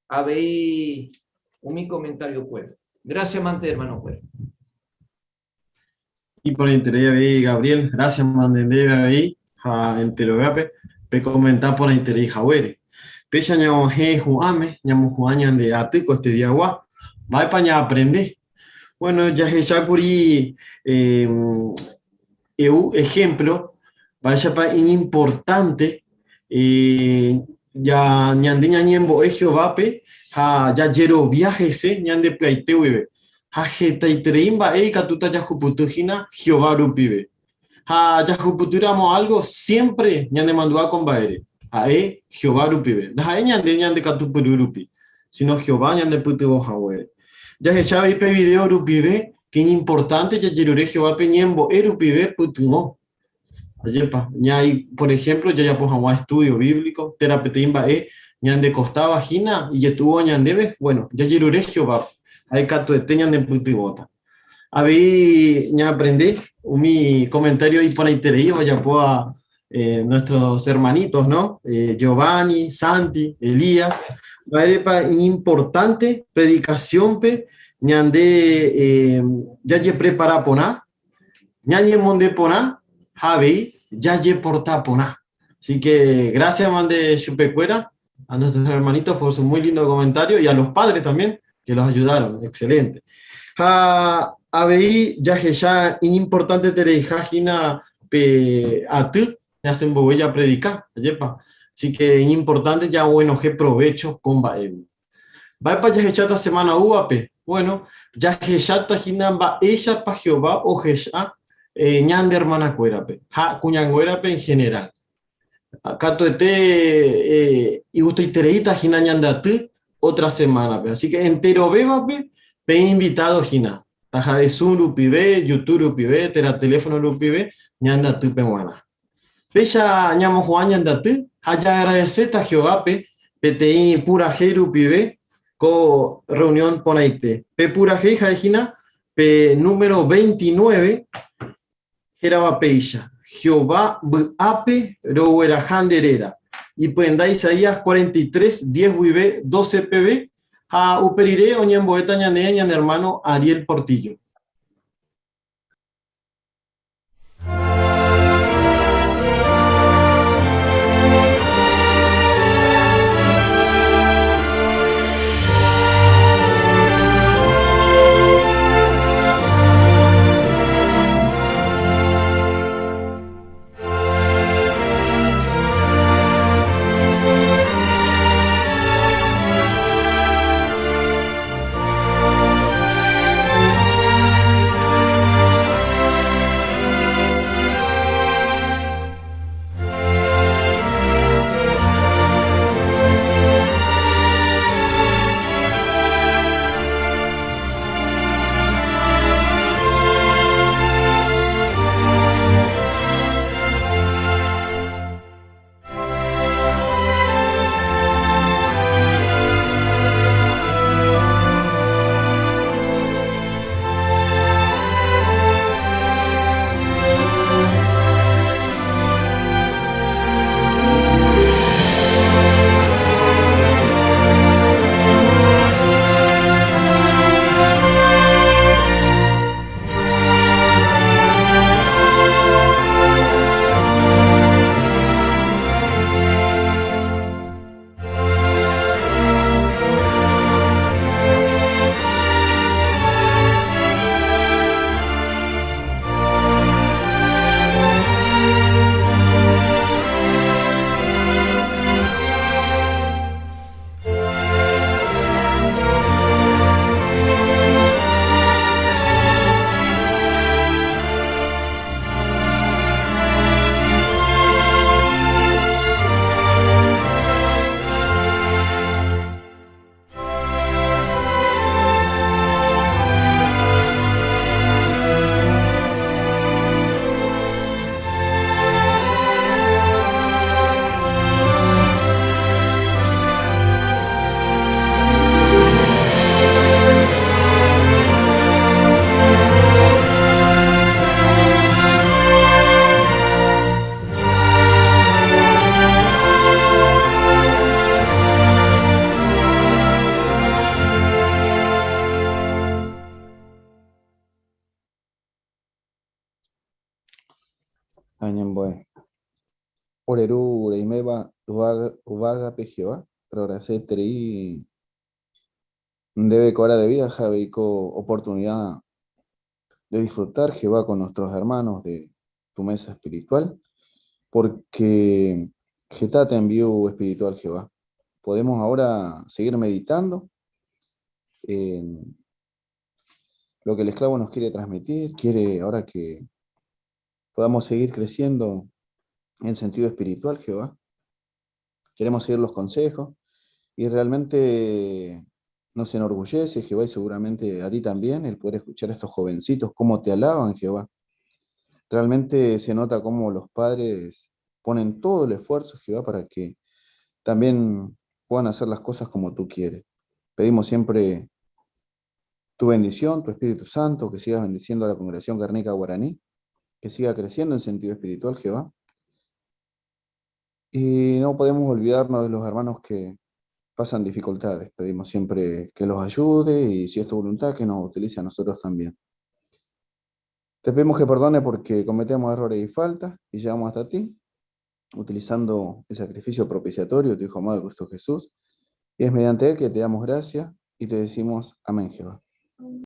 a veí mi comentario Cuera. Gracias, mante, hermano Cuera. Y por interés Gabriel, gracias mandende ahí, a enterogape, pe comentar por interés jawere. Pecha ñamo he juame, ñamo juañan de atico este día gua, va pa ña aprende. Bueno, ya he chakuri eh, eu ejemplo, vaya pa importante eh, ya ñande ñañembo e Jehová pe, ha ya yero viaje se ñande peaiteuebe. Ha jetaitereimba e ikatuta yahuputujina Jehová rupibe. Ha yahuputuramo algo siempre ñande mandua con baere. Ae Jehová rupibe. Dajae ñande ñande katupururupi. Sino Jehová ñande putubo jawere. Ya se ipe video rupibe, que importante ya yerure Jehová pe ñembo e rupibe putumo. Ayepa, ña por ejemplo, ya ya pues estudio bíblico, terapetimba e ñande costaba jina y yetuvo ñandebe, bueno, ya yerure Jehová, hay katuete ñande putibota. Habí ña aprendí mi comentario y por ahí te vaya a eh, nuestros hermanitos, ¿no? Eh, Giovanni, Santi, Elías, pa importante predicación pe ñande eh, ya ye prepara poná, ñañe monde poná, Javi, ya ye porta poná. Así que gracias, mande Chupecuera, a nuestros hermanitos por su muy lindo comentario y a los padres también que los ayudaron. Excelente. Ja, ABI, ya ya importante tereijajina pe atu, hacen bobella predicar, yepa. Así que importante ya bueno, que provecho con bael. Va pa ya esta semana uape. Bueno, ya jechata hinamba ella pa Jehová o jecha eh, ñande hermana cuerape. Ja, cuñanguerape en general. Acá ete eh, y gusto itereita jina ñandatu otra semana. Pe. Así que entero bebape, pe invitado jina. Taja de Zoom rupibe, YouTube rupibe, tera teléfono rupibe, ñandatu pe guana. Pecha ñamo Juan ñandatu, haya agradeceta Jehová pe, PTI pura rupibe, ko reunión ponaite. Pe pura jina, pe número 29, Jeraba Peisha. Jehová ape rohuerajanderera. Y puenda Isaías 43, 10 UIB, 12 PB, a uperire oñemboeta ñane ñane hermano Ariel Portillo. Añembo'e. Ore Ru reiméva yvágape Jehová, roagradeseterei ndéve ko ára de vida ha avei ko oportunidad de disfrutar Jehová con nuestros hermanos de tu mesa espiritual, porque heta tembi'u espiritual Jehová. Podemos ahora seguir meditando en lo que el esclavo nos quiere transmitir, quiere ahora que podamos seguir creciendo en sentido espiritual, Jehová. Queremos seguir los consejos y realmente nos enorgullece, Jehová, y seguramente a ti también, el poder escuchar a estos jovencitos, cómo te alaban, Jehová. Realmente se nota cómo los padres ponen todo el esfuerzo, Jehová, para que también puedan hacer las cosas como tú quieres. Pedimos siempre tu bendición, tu Espíritu Santo, que sigas bendiciendo a la congregación Guernica Guaraní, que siga creciendo en sentido espiritual, Jehová. Y no podemos olvidarnos de los hermanos que pasan dificultades. Pedimos siempre que los ayude y, si es tu voluntad, que nos utilice a nosotros también. Te pedimos que perdone porque cometemos errores y faltas y llegamos hasta ti, utilizando el sacrificio propiciatorio de tu Hijo amado Cristo Jesús. Y es mediante él que te damos gracias y te decimos amén, Jehová.